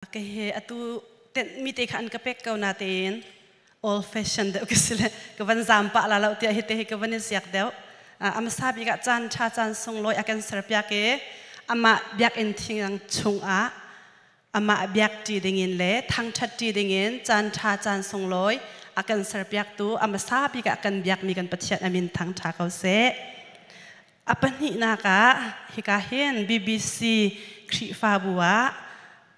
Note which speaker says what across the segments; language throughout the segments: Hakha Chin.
Speaker 1: Kei he atu tenh mi te kha an ka pek ko na tein old fashion deuh ka si le ka van zam pah la lo tiah hi te hi ka van i siak deuh. Amasa bik ah caan tha caan sunglawi a kan ser piak i amah biakinn thiang chungah amah biak ṭi dingin le thangṭhat ṭi dingin caan ṭha caan sunglawi a kan ser piaktu amasa bik ah kan biakmi kan Pathian amin thangṭha ko seh. A pahnihnak ah hika hin BBC Khrihfabu ah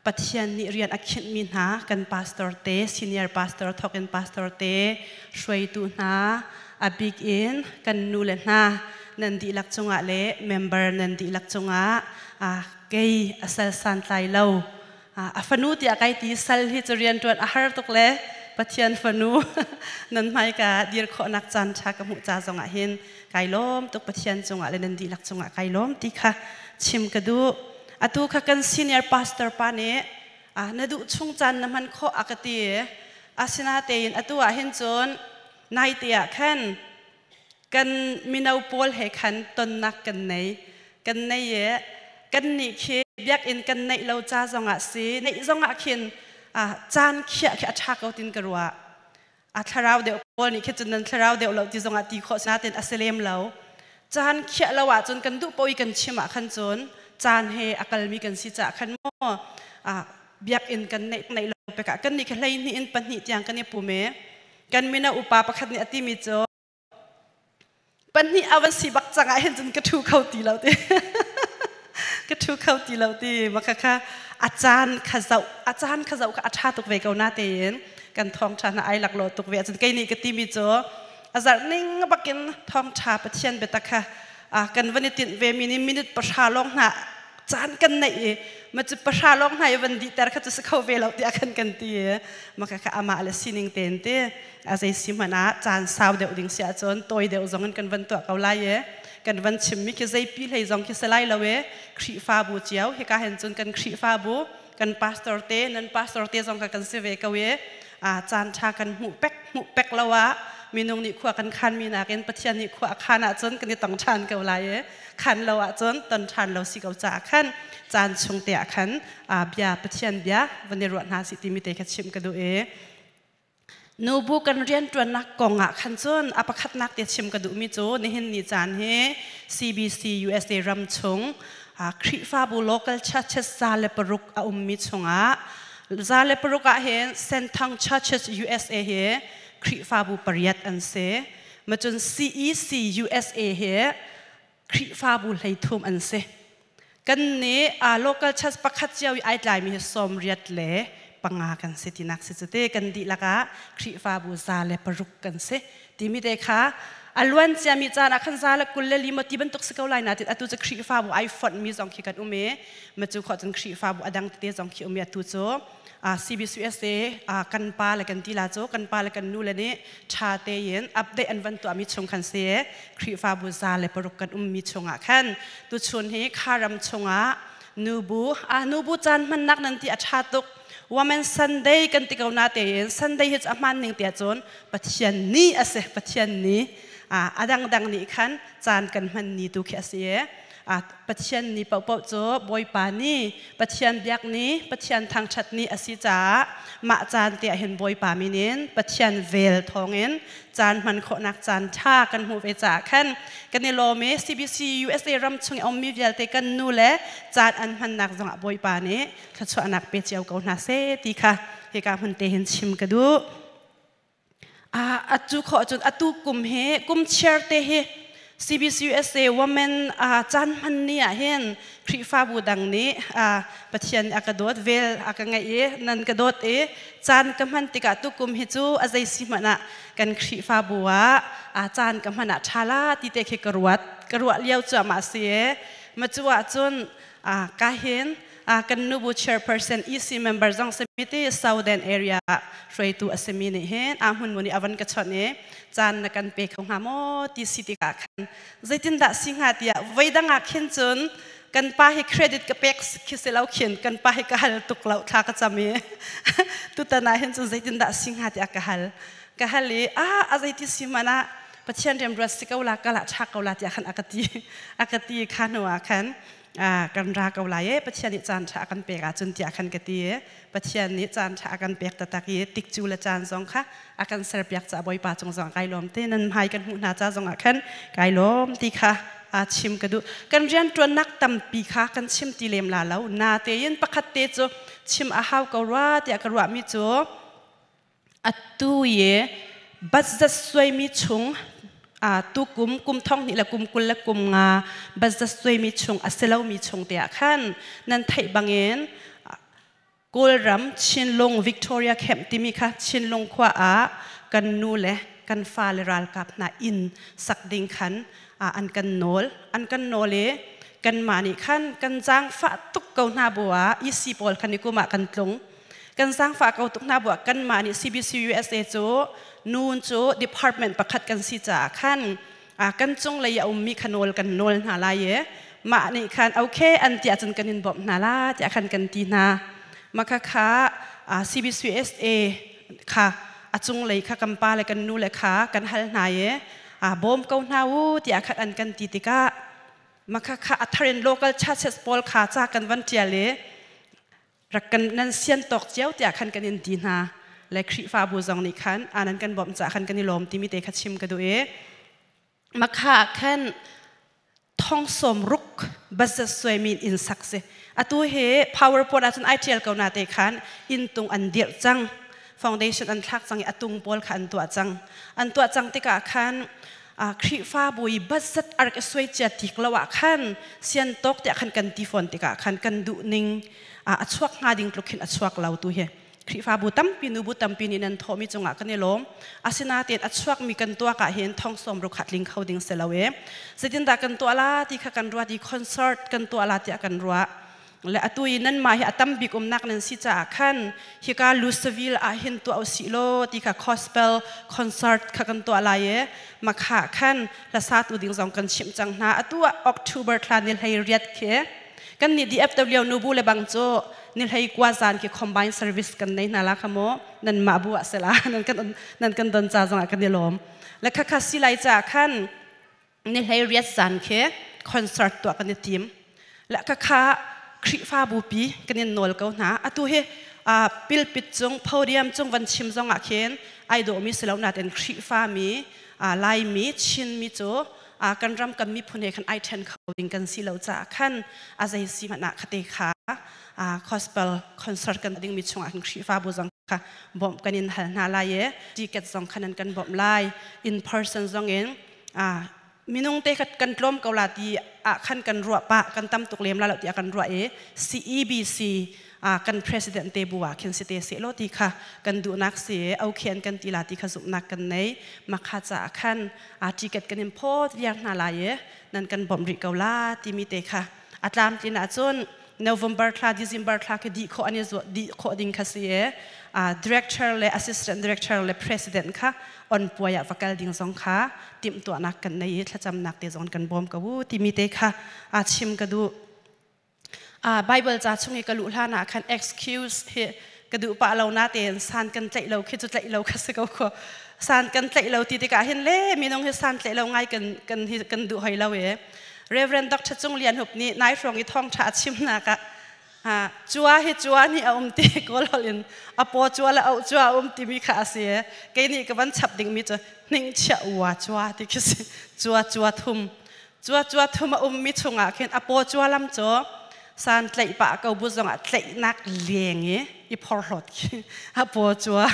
Speaker 1: Pathian nih rian a khinhmi hna kan pastor te, senior pastor thawk in pastor te, hruaitu hna, a bik in kan nu le hna nan dihlak cungah le member nan dihlak cungah kei a sal santlai lo a fanu tiah kai ti sal hi cu rianṭuan a har tuk le Pathian fanu nan hmaika dir khawhnak caan ṭha ka hmuh ca zongah hin kai lawm tuk. Pathian cungah le nan dihlak cungah kai lawm ti kha chim ka duh. Atu kha kan senior pastor pa nih na duh chung caan na hman khawh a ka ti. Asinatein atu ah hin cun naite ah khan kan mino pawl he khan tonnak kan nei kan nei i kan nih khi biakinn kan neih lo ca zongah si neih zongah khin caan khiah khi a ṭha ko tin ka ruah. A thlarau deuh pawl nih khi cun nan thlarau deuh lo ti zongah ti khawh natin a si lem lo. Caan khiah lo ahcun kan duh paoh i kan chim ah khan cun caan he a kalmi kan si caah khan maw biakinn kan neih neih lo pekah kan nih khi 12 in 2 tiang kan i pum i kan mino upa pakhat nih a timi cu 2 a van si bak cang ah hin cun ka ṭhu kho ti lo ti, ka ṭhu kho ti lo ti. Maka kha a caan kha zoh a caan kha zoh kha a ṭha tuk ve ko na tein kan thawngṭha hna ai lak lo tuk ve ahcun kei nih ka timi cu a zarh ning bakin thawngṭha Pathian biatak kha kan van i tinh ve mi nih minute 10 lawng hna caan kan neih i ma cu 10 lawng hna i van dihter kha cu si kho ve lo tiah khan kan ti i maka kha amah le sining tein ti a zei si hmanh ah caan sau deuh ding si ahcun tawi deuh zong in kan van tuah ko lai i kan van chimmi khi zeipi hlei zong khi si lai lo i Khrihfabu cio hika hen cun kan Khrihfabu kan pastor te nan pastor te zong kha kan si ve ko i caan ṭha kan hmuh pek hmuh pek lo ah minung nih khua kan khan mi nakin Pathian nih khua a khan ahcun kan i tong ṭhan ko lai i khan lo ahcun ton ṭhan lo si ko caah khan caan chung te ah khan bia Pathian bia van i ruah hna si timi te kha chim ka duh i nubu kan rianṭuannak kong ah khan cun a pakhatnak te chim ka duhmi cu nihin ni caan hi CBC USA ram chung Khrihfabu local churches 106 a ummi chungah 106 ah hin Senthang Churches USA hi Khrihfabu pariat an si. Macun CEC USA hi Khrihfabu 33 an si. Kan nih local church pakhat cio i ai tlaimi hi 85 kan si tinak si cu te. Kan dihlak ah Khrihfabu 106 kan si timi te kha a luan ciami caan ah khan 125 ti bantuk si ko lai na tin atu cu Khrihfabu ai fonh mi zong khi kan um i ma cu khawh cun Khrihfabu a dang tete zong khi um i atu cu CBCUSA kan pa le kan ti la cu kan pa le kan nu le nih ṭha tein update an van tuahmi chung khan si. Khrihfabu 106 kan ummi chungah khan tuchun hi kharam chungah nubu nubu caan hmannak nan ti a ṭha tuk. Women Sunday kan ti ko na tein Sunday hi cu a hmaan ning tiah cun Pathian ni a si. Pathian ni a dangdang nih khan caan kan hman ni tu khi a si. Pathian ni paohpaoh cu Bawipa ni, Pathian biak ni, Pathian thangṭhat ni a si caah mah caan te ah hin Bawipa min in Pathian vel thawngin caan hman khawhnak caan ṭha kan hmuh ve caah khan kan i lawm i CBC USA ram chung i ummi vialte kan nu le caan an hmannak zongah Bawipa nih thluachuahnak pe cio ko hna seh ti kha hika hmun te hin chim ka duh. Atu khawh cun atu kum hi kum chiar te hi CBCUSA Women caan hman ni ah hin Khrihfabu dang nih Pathian a ka dawt vel a ka ngeih i nan ka dawt i caan ka hman tikah tukum hi cu a zei si hmanh ah kan Khrihfabu ah caan ka hman ah ṭha la ti te khi ka ruat ka ruah lio cuahmah si i ma cu ah cun ka hin kan nubu chairperson EC member zong simi Southern area hruaitu a simi nih hin a hmun mu nih avan ka chawnh i caan na kan pe kho hnga maw ti si tikah khan zeitindah si hnga tiah voidang ah khin cun kan pa hi credit ka pek khi si lo khin kan pa hi ka hal tuk lo thla ka cam i tutan ah hin cun zeitindah si hnga tiah ka hal ka hal i a a zeiti si man ah Pathian rian ruat si ko la kala tha ko la tiah khan a ka ti a ka ti kha hnu ah khan. Kan ra ko lai e, Pathian nih caan ṭha kan pek ahcun tiah khan ka ti e. Pathian nih caan ṭha a kan pek taktak i tikcu le caan zong kha a kan serpiak caah Bawipa cung zong kai lawm te. Nan hmai kan hmuh hna ca zong ah khan kai lawm ti kha a chim ka duh. Kan rianṭuannak tampi kha kan chim ti lem la lo na tein pakhat te cu chim a hau ko rua tiah ka ruahmi cu atu i budget suaimi chung, tukum kum thong hnih le kum 20 le kum nga budget suaimi chung a si lomi chung te ah khan nan theih bangin Kawlram Chinlung Victoria Camp timi kha Chinlung khua ah kan nu le kan fale ralkap hna inn sak ding khan an kan nawl. An kan nawl i kanmah nih khan kan zaangfah tuk ko hna bu ah EC pawl khan i kum ah kan tlung. Kan zaangfah ko tuk hna bu ah kanmah nih CBC USA cu nun cu department pakhat kan si caah khan kan cunglei a ummi kha nawl kan nawl hna lai i mah nih khan okay an ti ahcun kan in bawmh hna la tiah khan kan ti hna. Maka kha CBCUSA kha a cunglei kha kan pa le kan nu le kha kan hal hna i bawm ko hna u tiah khan an kan ti tikah maka kha a thar in local churches pawl kha ca kan van ṭial i rak kan nan sian tawk cio tiah khan kan in ti hna le Khrihfabu zong nih khan anan kan bawmh caah khan kan i lawm timi te kha chim ka duh i makha khan thong sawm ruk budget suaimin in sak si. Atu hi PowerPoint ahcun ai ṭial ko na te khan inn tung an dirh cang, foundation an thlak cang i atung pawl kha an tuah cang. An tuah cang tikah khan Khrihfabu i budget a rak i suai cia tik lo ah khan sian tawk tiah khan kan ti fawn tikah khan kan duh ning a chuak hnga ding tluk khin a chuak lo. Tu hi Khrihfabu tampi, nubu tampi nih nan thawhmi cungah kan i lawm. Asinain a chuakmi kan tuak ah hin thong sawm ruk khat ling kho ding si lo e. Zeitindah kan tuah la ti kha kan ruat i concert kan tuah la tiah kan ruah le atu i nanmah hi a tam bik umnak nan si caah khan hika Louisville ah hin tuah usih law ti kha gospel concert kha kan tuah lai i makha khan hlasa tu ding zong kan chimh cang hna. Atu ah October thla ni 18 khi kan nih DFW nubu le bang cu ni 19 zan khi combine service kan nei hna la kha mu. Nan mah bu ah sela nan kan don ca zong ah kan i lawm le kha kha si lai caah khan ni 18 zan khi concert tuah kan i tim le ka kha Khrihfabu pi kan in nawl ko hna. Atu hi pilpit cung, podium cung van chim zong ah khin ai dawhmi si lo nain Khrihfa mi, Laimi, Chinmi cu kan ram kan miphun he khan ai ṭhen kho ding kan si lo caah khan a zei si hmanh ah khate kha gospel concert kan dingmi chungah khin Khrihfabu zong kha bawmh kan in hal hna lai i ticket zong khan an kan bawmh lai, in person zong in. Minung te kan tlawm ko la ti ah khan kan ruah pah, kan tam tuk lem la lo tiah kan ruah i CEBC kan president te bu ah khin si te se lo ti kha kan duhnak si. Okhen kan ti la ti kha zumhnak kan nei. Makha ca khan ticket kan in phawt viar hna lai i nan kan bawmh rih ko la timi te kha. A tlamtlin ahcun November thla, December thla khi dih khawh an i dih khawh ding kha si i director le assistant director le president kha on puai ah va kal ding zong kha timhtuahnak kan nei i thlacamnak te zong kan bawm ko u timi te kha a chim ka duh. Bible ca chung i ka luh hlan ah khan excuse hi ka duh pah lo na tein san kan tlaih lo khi cu tlaih lo kha si ko kho. San kan tlaih lo ti tikah hin le minung hi san tlaih lo ngai kan kan hi kan duh hoi lo e. Reverend Dr. Cung Lian Hup nih nai hrawng i thawngṭha a chimnak ah cua hi cua nih a um ti, Kawl holh in a paw cua le auh cua a um timi kha a si. Kei nih ka van chap dingmi cu hningchiah ua cua ti khi si. Cua cua thum, cua cua thum a ummi chungah khin a paw cua lam cu san tlaih pah ko bu zongah tlaihnak leng i i phorhlawt khi a paw cua.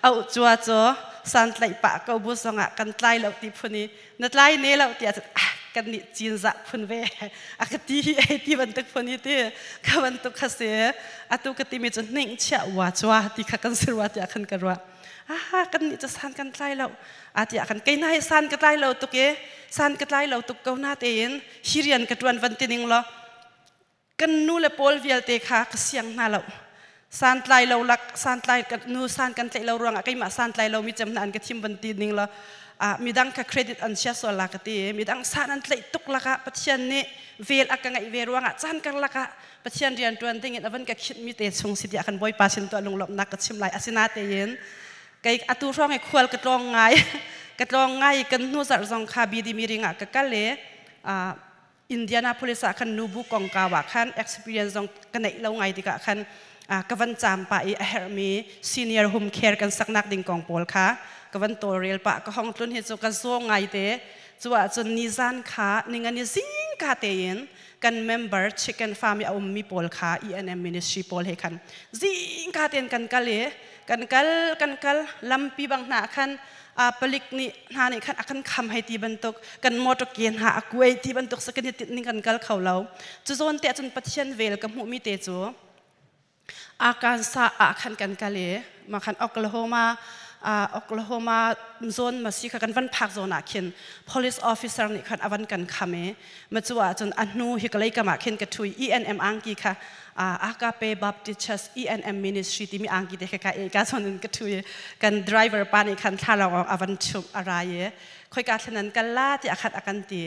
Speaker 1: Auh cua cu san tlaih pah ko bu zongah kan tlai lo ti phun i na tlai ne lo tiah ah kan nih cinzah phun ve a ka ti hi ei ti bantuk phun hi ti ka bantuk kha si. Atu ka timi cu hning chiah wa cua ti kha kan si rua tiah khan ka ruah. Ah, kan nih cu san kan tlai lo a tiah kan kei na hi san ka tlai lo tuk e, san ka tlai lo tuk ko na tein hi rian ka tuan van ti ning law kan nu le pawl vialte kha ka siang hna lo. San tlai lo lak san tlai kan nu san kan tlaih lo ruangah keimah san tlai lo mi cem hna an ka thim van ti ning law midang ka credit an chia sual la ka ti. Midang san an tlaih tuk lakah Pathian nih vel a ka ngaih ve ruangah caan karlak ah Pathian rian tuan ding in avan ka khinh mi te chung si tiah kan Bawipa sin tuah lunglawmhnak ka chim lai. Asina tein kei atu hrawng i khual ka tlawng ngai, ka tlawng ngai. Kan hnu zarh zong kha BD meeting ah ka kal i. Indianapolis ah khan nubu kongkau ah khan experience zong ka neih lo ngai tikah khan ka van caam pah i a herhmi senior home care kan saknak ding kong pawl kha ka van tawlrel pah. Ka hong tlun hi cu ka zaw ngai te. Cu ahcun nizan kha ningani zingka tein kan member chicken farm i a ummi pawl kha ENM ministry pawl he khan zingka tein kan kal i kan kal kan kal lampi bang hna khan palik nih hna nih khan a kan kham hei ti bantuk, kan motor ke hna a kuai ti bantuk sa kan i ning kan kal kho lo. Cu zawn te ahcun Pathian vel ka hmuhmi te cu Arkansas ah khan kan kal i ma khan Oklahoma zone ma si kha kan van phak zawn ah khin police officer nih khan avan kan kham i ma cu ahcun a hnu hi ka lei kam ah khin ka thui ENM angki kha, Agape Baptist Church ENM Ministry timi angki te kha ka e ka chon in ka thui. Kan driver pa nih khan thlalawng avan chum a rai i khoika thlen kal la ti akhat akan ti.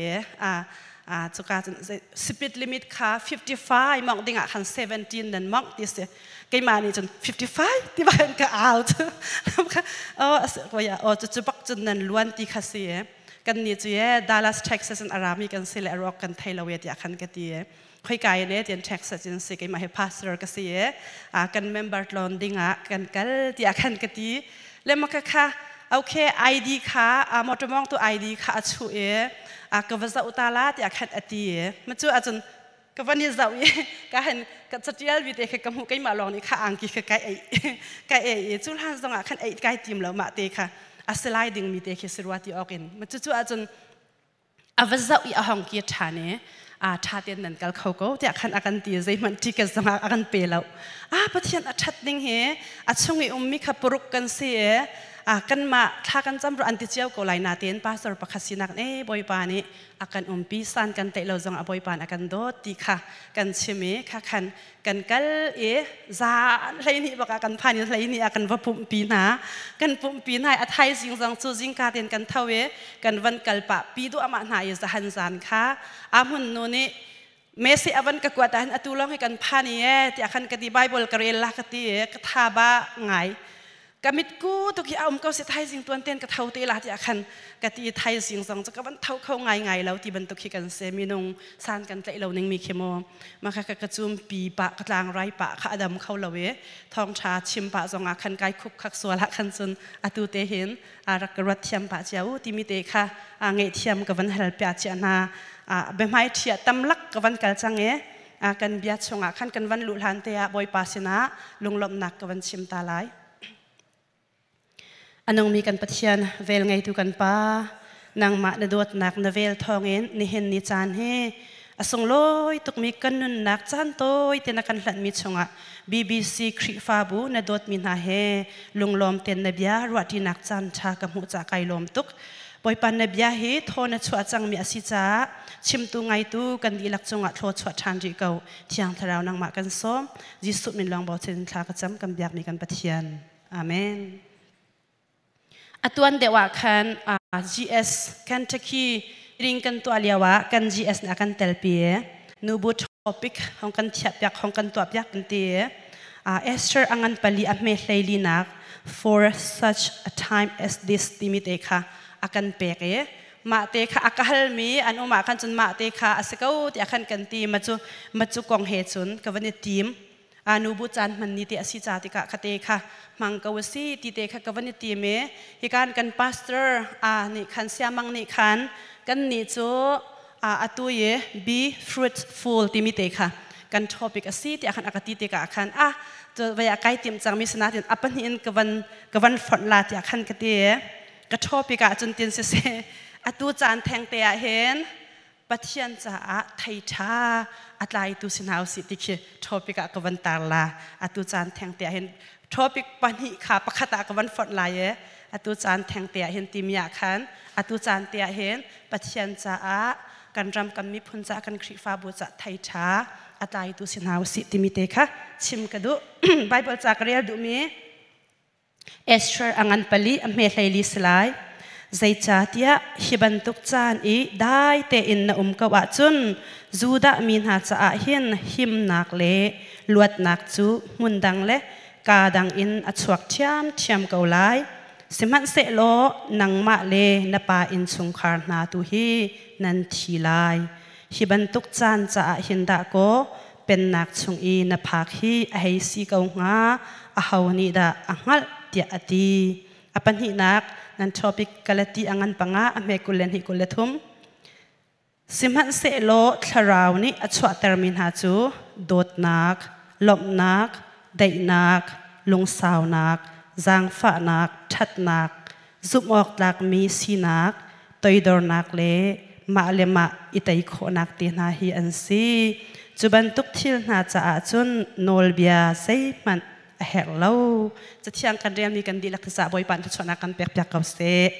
Speaker 1: A cuka cun speed limit kha 55 mong ding ah khan 17 nan mong ti si. Keimah nih cun 55 ti ba ka au cu oh oh cu bak cun nan luan ti kha si. Kan ni cu ye Dallas, Texas in arami kan si le arok kan thei lo ye tiah khan ka ti. Khoi kai ne tian Texas in si, keimah hi pastor ka si e, kan member tlon ding ah kan kal tiah khan ka ti le. Maka kha okay, ID kha motor mong tu ID kha a chu e, ka va zau ta la tiah khan ati e. Ma chu acun ka van i zau i ka han ka chatial vi te kha ka hmu, keimah lawng nih kha angki kha kai ei kai ei i cu hlan zong ah khan ei kai tim lo. Mah te kha asilai ding mi te khi sirwa ti awk in ma chu chu acun a va zoh i a hong kir ṭhan i a ṭha tein nan kal kho ko tiah khan a kan ti. Zeihmanh ticket zong a kan pe lo. A Pathian a ṭhat ning hi, a chung i ummi kha paruk kan si i kanmah thla kan cam ru an ti cio ko lai na tein pastor pakhat sinak e Bawipa nih a kan umpi, san kan tlaih lo zong a Bawipa a kan dawt ti kha kan chim i kha khan kan kal i zan 12 bak ah kan phan i 12 ah kan va pumhpi hna, kan pumhpi hna. A thaizing zong cu zingka tein kan tho i kan van kal pah pi duahmah hna i zahan zan kha a hmun nu nih message avan ka kuat ahhin atu lawng hi kan phan i e tiah khan ka ti. Bible ka rel la ka ti i ka tha ba ngai, ka mitku tuk hi a um ko si. Thaizing tuan ten ka tho te la tiah khan ka ti. Thaizing zong cu ka van tho kho ngai ngai lo ti bantuk hi kan se. Minung san kan tlaih lo ning mi khi mu maka ka ka cum pi pa ka tlang rai pa kha adam kho lo e. Thong tha chim pa zong ah khan kai khuk khak sual ah khan cun atu te hin a rak ka ruat thiam pa chiau timi te kha a ngei thiam ka van hal pia chia hna. A be hmai thia tamlak ka van kal chang e. Kan bia chungah khan kan van luh hlan te ah Bawipa sinah lunglawmhnak ka van chim ta lai. Anungmi kan Pathian, vel ngeitu kan Pa, nangmah na dawtnak na vel thawngin nihin ni caan hi a sunglawi tukmi kan nunnak caan tawi te na kan hlanhmi chungah BBC Khrihfabu na dawtmi hna he lunglawm ten na bia ruahṭinak caan ṭha ka hmuh ca kai lawm tuk. Bawipa, na bia hi thaw na chuah cangmi a si caah chimtu ngaitu kan dihlak cungah thlaw chuah ṭhan rih ko. Thiang Thlarau, nangmah kan sawm. Jesuh min lawng bochan thla ka cam, kan biakmi kan Pathian. Amen. Atuan deuh ah khan GS Kentucky ring kan tuah lio ah kan GS nih a kan telpi. Nubu topic hong kan thiah piak, hong kan tuah piak kan ti. Esther angan pali a hme hleili nak "For such a time as this" timi te kha a kan pek i mah te kha a ka halmi an um ah khan cun mah te kha a si ko tiah khan kan ti. Ma cu kong he cun ka van i tim anu bu caan hman ni te a si ca tikah kha te kha hmang ko a si ti te kha ka van i tim i hikan kan pastor a nih khan siamang nih khan kan nih cu atu i "Be fruitful" timi te kha kan topic a si tiah khan a ka ti tikah khan a cu vai a kai tim cangmi sinatin a pahnih in ka van fonh la tiah khan ka ti. Ka topic ah cun tin siseh, atu caan theng te ah hin Pathian caah thei ṭha a tlaitu si hna usih ti khi topic ah ka van tar la. Atu caan theng te ah hin topic pahnih kha pakhat ah ka van fonh lai e. Atu caan theng te ah hin timi ah khan atu caan te ah hin Pathian caah, kan ram kan miphun caah, kan Khrihfabu caah thei ṭha a tlaitu si hna usih timi te kha chim ka duh. Bible ca ka rel duhmi Esther a ngan pali a hme 14 si lai. Zeicahtiah hi bantuk caan i dai tein na um ko ahcun Judah mi hna caah hin himnak le luatnak cu hmun dang le kaa dang in a chuak ṭhiamṭhiam ko lai. Sihmanhsehlaw nangmah le na pa innchungkhar hna tu hi nan thi lai. Hi bantuk caan caah hin dah kaw pennak chung i na phak hi a hei si ko hnga, aho nih dah a hngalh tiah a ti. A pahnihnak nan topic Galati a ngan panga a hme 22 23. Sihmanhsehlaw thlarau nih a chuahtermi hna cu dawtnak, lawmhnak, daihnak, lungsaunak, zaangfahnak, ṭhatnak, zumhawktlakmi sinak, toidornak le mah le mah i tei khawhnak te hna hi an si. Cu bantuk thil hna caah cun nawlbia zeihmanh a herh lo. Cathiang kan relmi kan dihlak caah Bawipa nih thluachuahnak kan pekpiak ko seh.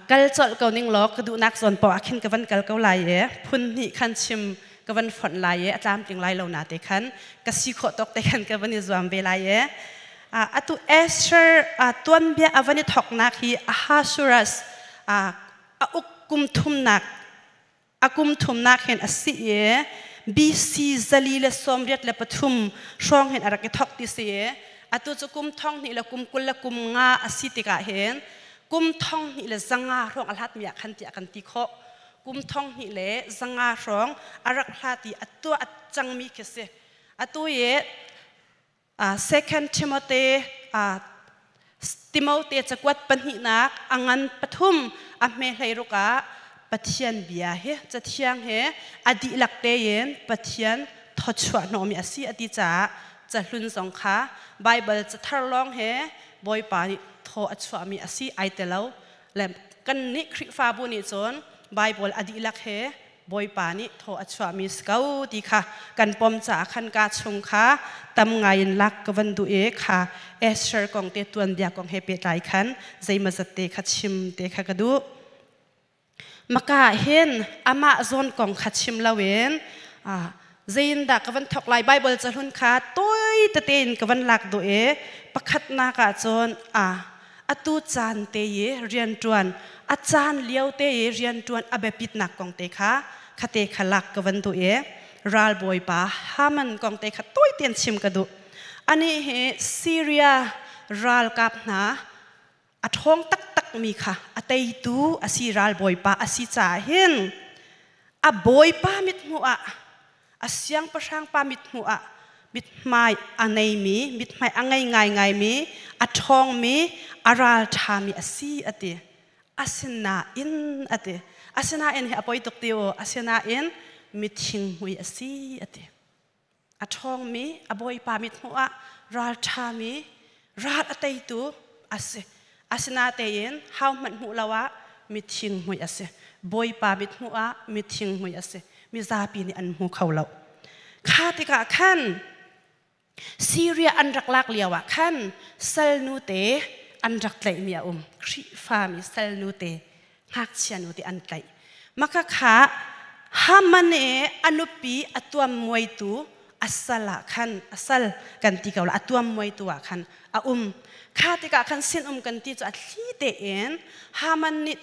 Speaker 1: Kal colh ko ning law ka duhnak zawn poah ah khin ka van kal ko lai i phun hnih khan chim ka van fonh lai i a tlamtling lai lo na te khan ka si khawh tawk te khan ka van i zuam ve lai i atu Esther tuanbia a van i thoknak hi Ahasuerus a uk kum thumnak a kum thumnak hin a si i BC 483 hrawng hin a rak i thok ti si i atu cu kum thong hnih le kum kul le kum nga a si tikah hin kum thong hnih le zanga hrawng a hlatmi ah khan tiah kan ti khawh. Kum thong hnih le zanga hrawng a rak hlat i a tuah a cangmi khi si. Atu i Second Timothy Timote cakuat pahnihnak a ngan pathum a hme hlei ruk ah Pathian bia hi cathiang he a dihlak tein Pathian thawchuah hnawhmi a si a ti caah cahlun zong kha Baibal cathar lawng he Bawipa nih thaw a chuahmi a si ai telo le kan nih Khrihfabu nih cun Baibal a dihlak he Bawipa nih thaw a chuahmi si ko ti kha kan pom caah khan ka chung kha tam ngai in lak ka van duh i kha Esther kong te tuanbia kong he pehtlai khan zeimazat te kha chim te kha ka duh. Maka hin amah zawn kong kha chim loin zeiindah ka van thok lai Bible cahlun kha tawi tete in ka van lak duh i pakhatnak ah cun atu caan te i rianṭuan a caan lio te i rianṭuan a biapitnak kong te kha khate kha lak ka van duh i ralbawipa Haman kong te kha tawi tein chim ka duh. Anih hi Syria ralkap hna a ṭhawng taktakmi kha a teitu a si ralbawipa a si caah hin a bawipa mithmuh ah a siangpahrang pa mithmuh ah mithmai a neimi mithmai a ngei ngaingaimi a ṭhawngmi a ralṭhami a si a ti. Asinain a ti. Asinain hi a poi tuk ti u. Asinain mithinghmui a si a ti. A ṭhawngmi a bawipa mithmuh ah ralṭhami ral a teitu a si. Asinatein hau hmanh hmuh lo ah mithinghmui a si. Bawipa mithmuh ah mithinghmui a si. Mizapi nih an hmu kho lo. Kha tikah khan Syria an rak lak lio ah khan salnu te an rak tlaihmi a um. Khrihfami salnu te ngakchia nu te an tlaih. Maka kha Haman i a nupi a tuam muaitu a sal ah khan a sal kan ti ko la a tuam muaitu ah khan a um. Kha tikah khan sin um kan ti cu a thli tein Haman nih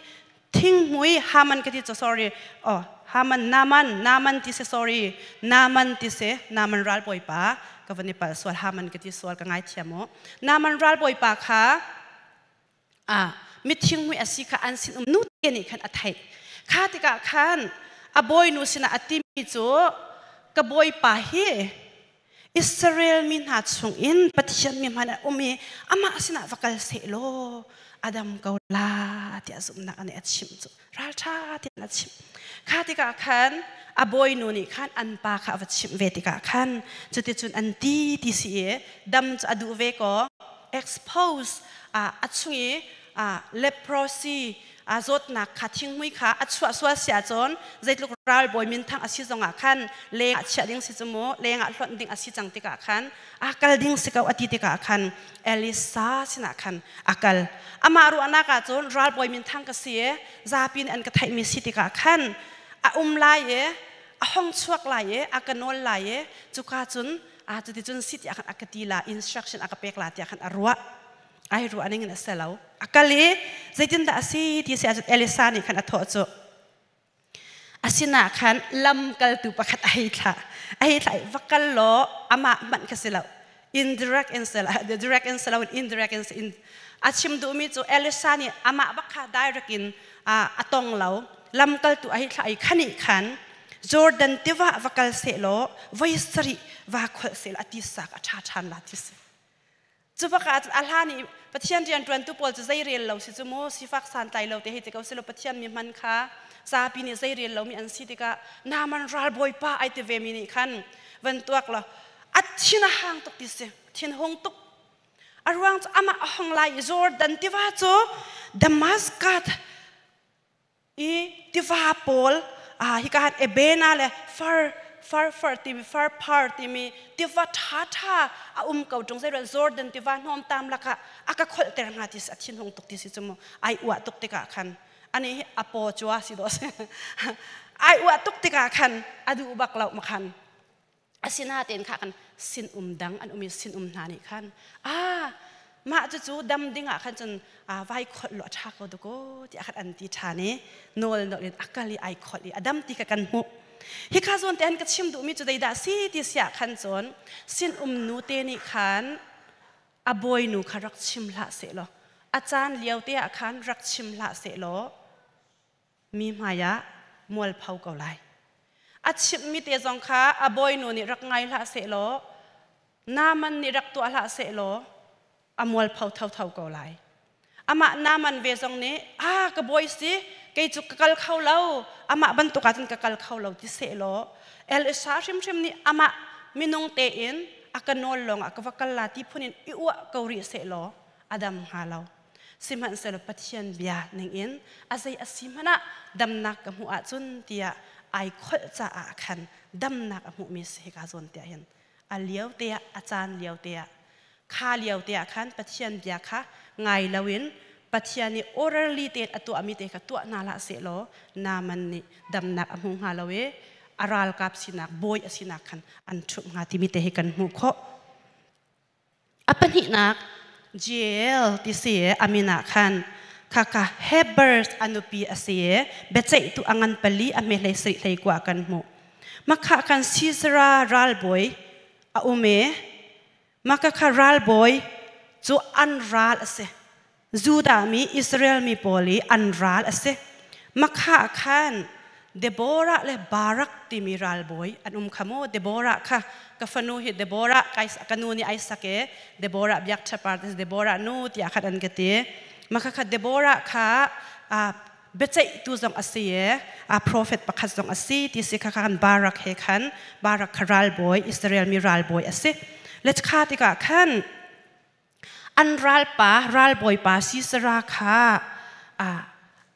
Speaker 1: thinghmui Haman ka ti cu sorry oh Haman Naman Naman ti si sorry Naman ti si Naman ralbawipa ka van i palh sual Haman ka ti sual ka ngaithiam u. Naman ralbawipa kha a mithinghmui a si kha an sin um nu te nih khan a theih. Kha tikah khan a bawinu sinah a timi cu ka bawipa hi Israel mi hna chungin Pathian mi hmanh a um i amah sinah va kal seh law a dam ko la tiah zumhnak nih a chimh cu ralṭha tiah a chimh. Kha tikah khan a bawinu nih khan an pa kha a va chimh ve tikah khan cuticun an ti ti si i dam cu a duh ve kaw expose a chung i leprosy zawtnak kha thinghmui kha a chuah sual si ahcun zeitluk ralbawi minthang a si zongah khan leng ah chiah ding si cu mu leng ah hlonh ding a si cang tikah khan a kal ding si ko a ti tikah khan Elisa sinah khan a kal. Amah ruahnak ah cun ralbawi minthang ka si i zapi nih an ka theihmi si tikah khan a um lai i a hong chuak lai i a ka nawl lai i cuka cun a cuticun si tiah khan a ka ti la instruction a ka pek la tiah khan a ruah. Ai ruah ning in a si lo. A kal i zeitindah a si ti si ahcun Elisa nih khan a thawh cu a sinah khan lamkaltu pakhat a hei thlah. A hei thlah i va kal law amah hmanh kha si lo indirect in si direct in si lo indirect in in a chim duhmi cu Elisa nih amah bak kha direct in a tong lo. Lamkaltu a hi thlah i khani khan Jordan tiva va kal seh law voi sarih va kholh seh law a tisak a ṭha ṭhan la ti si. Cu bak ah a hlan i Pathian rianṭuantu pawl cu zei rel lo si cu mu sifak santlai lo te hei ti ko silo Pathian mi hman kha zapi nih zei rel lomi an si tikah Naaman ralbawipa ai ti ve mi nih khan van tuak law a thin a hang tuk ti si thin hung tuk a ruang cu amah a hong lai i Jordan tiva cu Damascus i tiva pawl hika han Ebena le far far far timi far phar timi tiva ṭha ṭha a um ko ṭung zei Jordan tiva hnawm tam lakah a ka kholhter hnga ti a thin hung tuk ti si cu mu ai uah tuk tikah khan ani hi a paw chua si do si ai uah tuk tikah khan a duh bak lo ma khan asinain kha kan sin um dang an um i sin um hna nih khan a mah cucu dam ding ah khan cun vai kholh lo a ṭha ko duko tiah khan an ti ṭhan i nawl nawl in a kal i ai kholh i a dam ti kha kan hmuh. Hika zawn te han ka chim duhmi cu zeidah si ti siah khan cun sin um nu te nih khan a bawinu kha rak chim hlah seh law a caan lio te ah khan rak chim hlah seh law mi hmaiah mualpho ko lai. A chimhmi te zong kha a bawinu nih rak ngai hlah sehlaw, Naaman nih rak tuah hlah sehlaw, a mualpho thotho ko lai. Amah Naaman ve zong nih, ah ka bawi si, kei cu ka kal kho lo, amah bantuk ah cun ka kal kho lo ti sehlaw, Elisha hrimhrim nih amah minung tein a ka nawl lawngah ka va kal la ti phun in i uah ko rih sehlaw, a dam hnga lo. Sihmanhsehlaw Pathian bia ningin a zei a si hmanh ah damnak ka hmuh ahcun tiah ai kholh caah khan damnak a hmuhmi si hika zawn tiah hin a lio te ah a caan lio te ah kha lio te ah khan Pathian bia kha ngai loin Pathian nih orderly tein a tuahmi te kha tuah hna hlah sehlaw Naaman nih damnak a hmu hnga lo i a ralkap sinak bawi a sinak khan an ṭhumh hnga timi te hi kan hmuh khawh. A pahnihnak Jael ti si i a min ah khan khakha Hebers a nupi a si i biaceihtu a ngan pali a hme hlei sarih hlei kua kan hmuh. Makha khan Sisera ralbawi a um i maka kha ralbawi cu an ral a si. Judah mi Israel mi pawl i an ral a si. Makha khan Deborah le Barak timi ralbawi an um kha mu. Deborah kha ka fanu hi Deborah ka nu nih ai sak e Deborah biak ṭhapar Deborah nu tiah khan an ka ti. Makha kha Deborah kha biaceihtu zong a si e a prophet pakhat zong a si ti si kha khan Barak he khan Barak kha ralbawi Israel mi ralbawi a si. Le kha tikah khan An ralpa, ralbawipa Sisera kha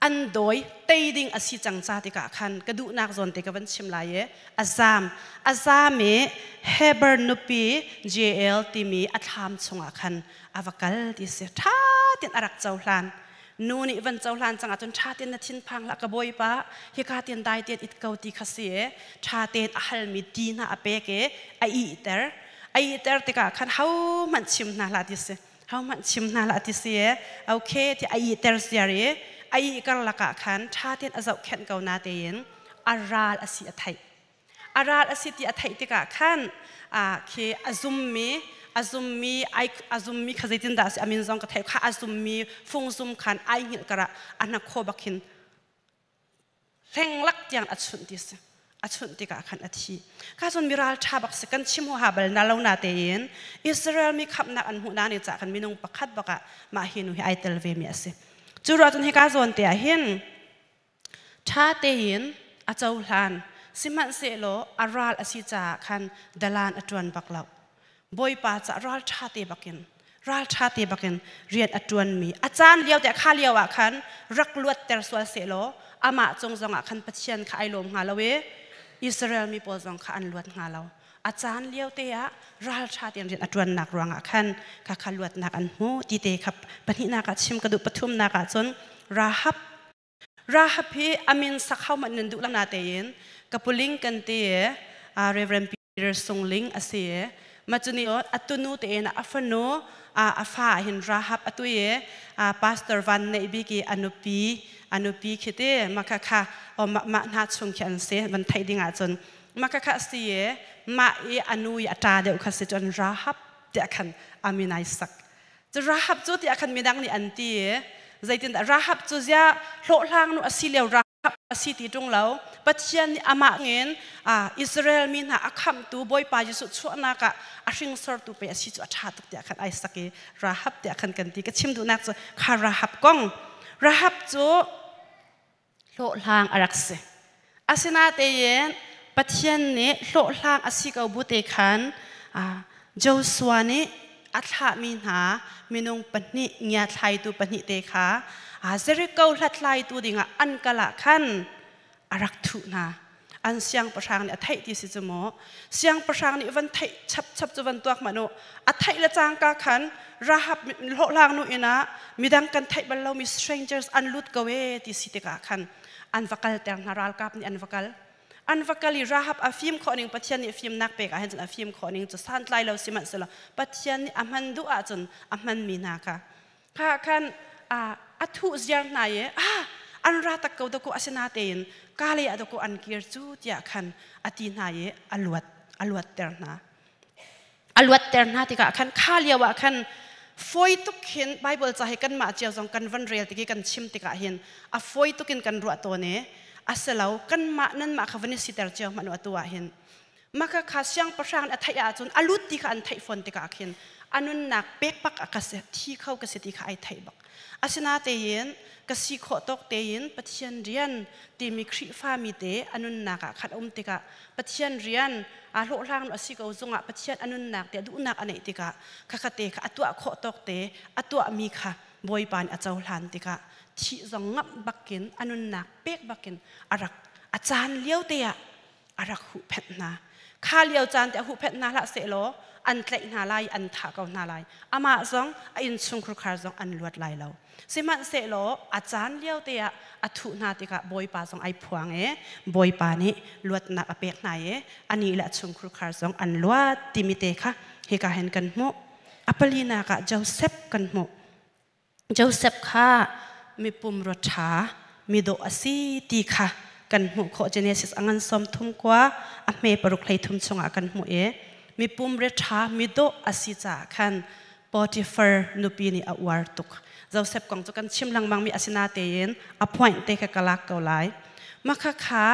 Speaker 1: an dawi tei ding a si cang ca tikah khan ka duhnak zawn te ka van chim lai i a zam. A zam i Heber nupi Jael timi a thlam chungah khan a va kal ti si. Ṭha tein a rak cohlan. Nu nih van cohlan cang ahcun ṭha tein na thinphang hlah ka bawipa hika tein dai tein it ko ti kha si i ṭha tein a halmi ti hna a pek i a ihter. A ihter tikah khan hohmanh chim hna hlah ti si. Hohmanh chim hna hlah ti si i okay ti a ihter ziar i a ih karlak ah khan ṭha tein a zohkhenh ko na tein a ral a si a theih. A ral a si ti a theih tikah khan khi a zummi a zummi ai a zummi kha zeitindah a si a min zong ka theih kha a zummi fungzum khan ai hngilh karah a hnakhaw bak hin hlenglak tiang a chunh ti si a chunh tikah khan a thi kha cun miral ṭha bak si kan chim huaha bal na lo na tein Israel mi khamhnak an hmuh na ni cah khan minung pakhat bak ah mah hi nu hi ai tel ve mi a si cu ruah cun hika zawn te ah hin Ṭha tein a cohlan, sihmanhsehlaw a ral a si caah khan dalan a ṭuan bak lo. Bawipa caah ralṭha te bakin ralṭha te bakin rian a ṭuanmi a caan lio te kha lio ah khan rak luatter sual sehlaw amah cung zongah khan Pathian kha ai lawm hnga lo i Israel mi pawl zong kha an luat hnga lo. A caan lio te ah ralṭha tein rian a ṭuannak ruangah khan kha kha luatnak an hmu ti te kha pahnihnak ah chim ka duh pathumnak ah cun Rahab Rahab hi a min sak ho hmanh nan duh lo natein ka puling kan ti i Reverend Peter Sung Ling a si i macuni a tunu tein a fanu a fa hin Rahab a tui i Pastor Van Neih Bik i a nupi a nupi khi ti maka kha mah hna chung khi an si van theih ding ahcun maka kha si i mah i a nu i a ṭa deuh kha si cun Rahab tiah khan a min ai sak. Cu Rahab cu tiah khan midang nih an ti i zeitindah Rahab cu ziah hlawhhlang nu a si lio Rahab A si ti ṭung lo. Pathian nih amah ngin Israel mi hna a khamhtu Bawipa Jesuh chuahnak ah a hringsortu pe a si cu a ṭha tuk tiah khan ai sak i Rahab tiah khan kan ti. Ka chim duhnak cu kha Rahab kong. Rahab cu hlawhhlang a rak si. Asinatein Pathian nih hlawhhlang a si ko bu te khan Joshua nih a thlahmi hna minung pahnih ngiathlaitu pahnih te kha Jericho hlathlaitu dingah an kal ah khan a rak thuh hna. An siangpahrang nih a theih ti si cu maw? Siangpahrang nih van theih chapchap cu van tuak hmanh u. A theih le cangka khan Rahab hlawhhlang nu inn ah midang kan theih bal lomi strangers an lut ko ee ti si tikah khan an va kalter hna, ralkap nih an va kal. An va kal i Rahab a fim khawh ning, Pathian nih fimnak pek ah hin cun a fim khawh ning cu santlai lo sihmanhsehlaw Pathian nih a hman duh ahcun a hmanmi hna kha kha khan a thuh ziar hna i an ra tak ko dakaw, asinatein ka lei ah dakaw an kir cu tiah khan a ti hna i a luat a luatter hna. A luatter hna tikah khan kha lio ah khan fawi tuk hin Bible ca hi kanmah cio zong kan van rel tik i kan chim tikah hin a fawi tuk in kan ruah tawn i a si lo. Kanmah nanmah kha van i siter cio hmanh u. Atu ah hin maka kha siangpahrang a theih ahcun a lut ti kha an theih fawn tikah khin a nunnak pek bak a ka si, thi kho ka si ti kha ai theih bak. Asinatein ka si khawh tawk tein Pathian rian timi Khrihfa mi te a nunnak ah khan um tikah, Pathian rian aa hlawhhlang a si ko zungah, Pathian a nunnak te a duhnak a neih tikah khakha te kha a tuah khawh tawk te a tuahmi kha Bawipa nih a cohlan tikah thih zong ngamh bakin, a nunnak pek bakin a rak a caan lio te ah a rak huhphenh hna. Kha lio caan te a huhphenh hna hlah sehlaw an tlaih hna lai, an thah ko hna lai, amah zong a innchungkhar khar zong an luat lai lo. Sihmanhsehlaw a caan lio te ah a thuh hna tikah Bawipa zong ai phuang i Bawipa nih luatnak a pek hna i anih le a chungkhar khar zong an luat timi te kha hika hin kan hmuh. A palinak ah Joseph kan hmuh. Joseph kha mi pumrua ṭha, mi dawh a si ti kha kan hmuh khawh. Genesis a ngan 33 a hme 6 13 chungah kan hmuh i mi pumre ṭha, mi dawh a si caah khan Potiphar nupi nih a uar tuk. Joseph kong cu kan chim lengmang mi asinatein a point te kha ka lak ko lai. Makha kha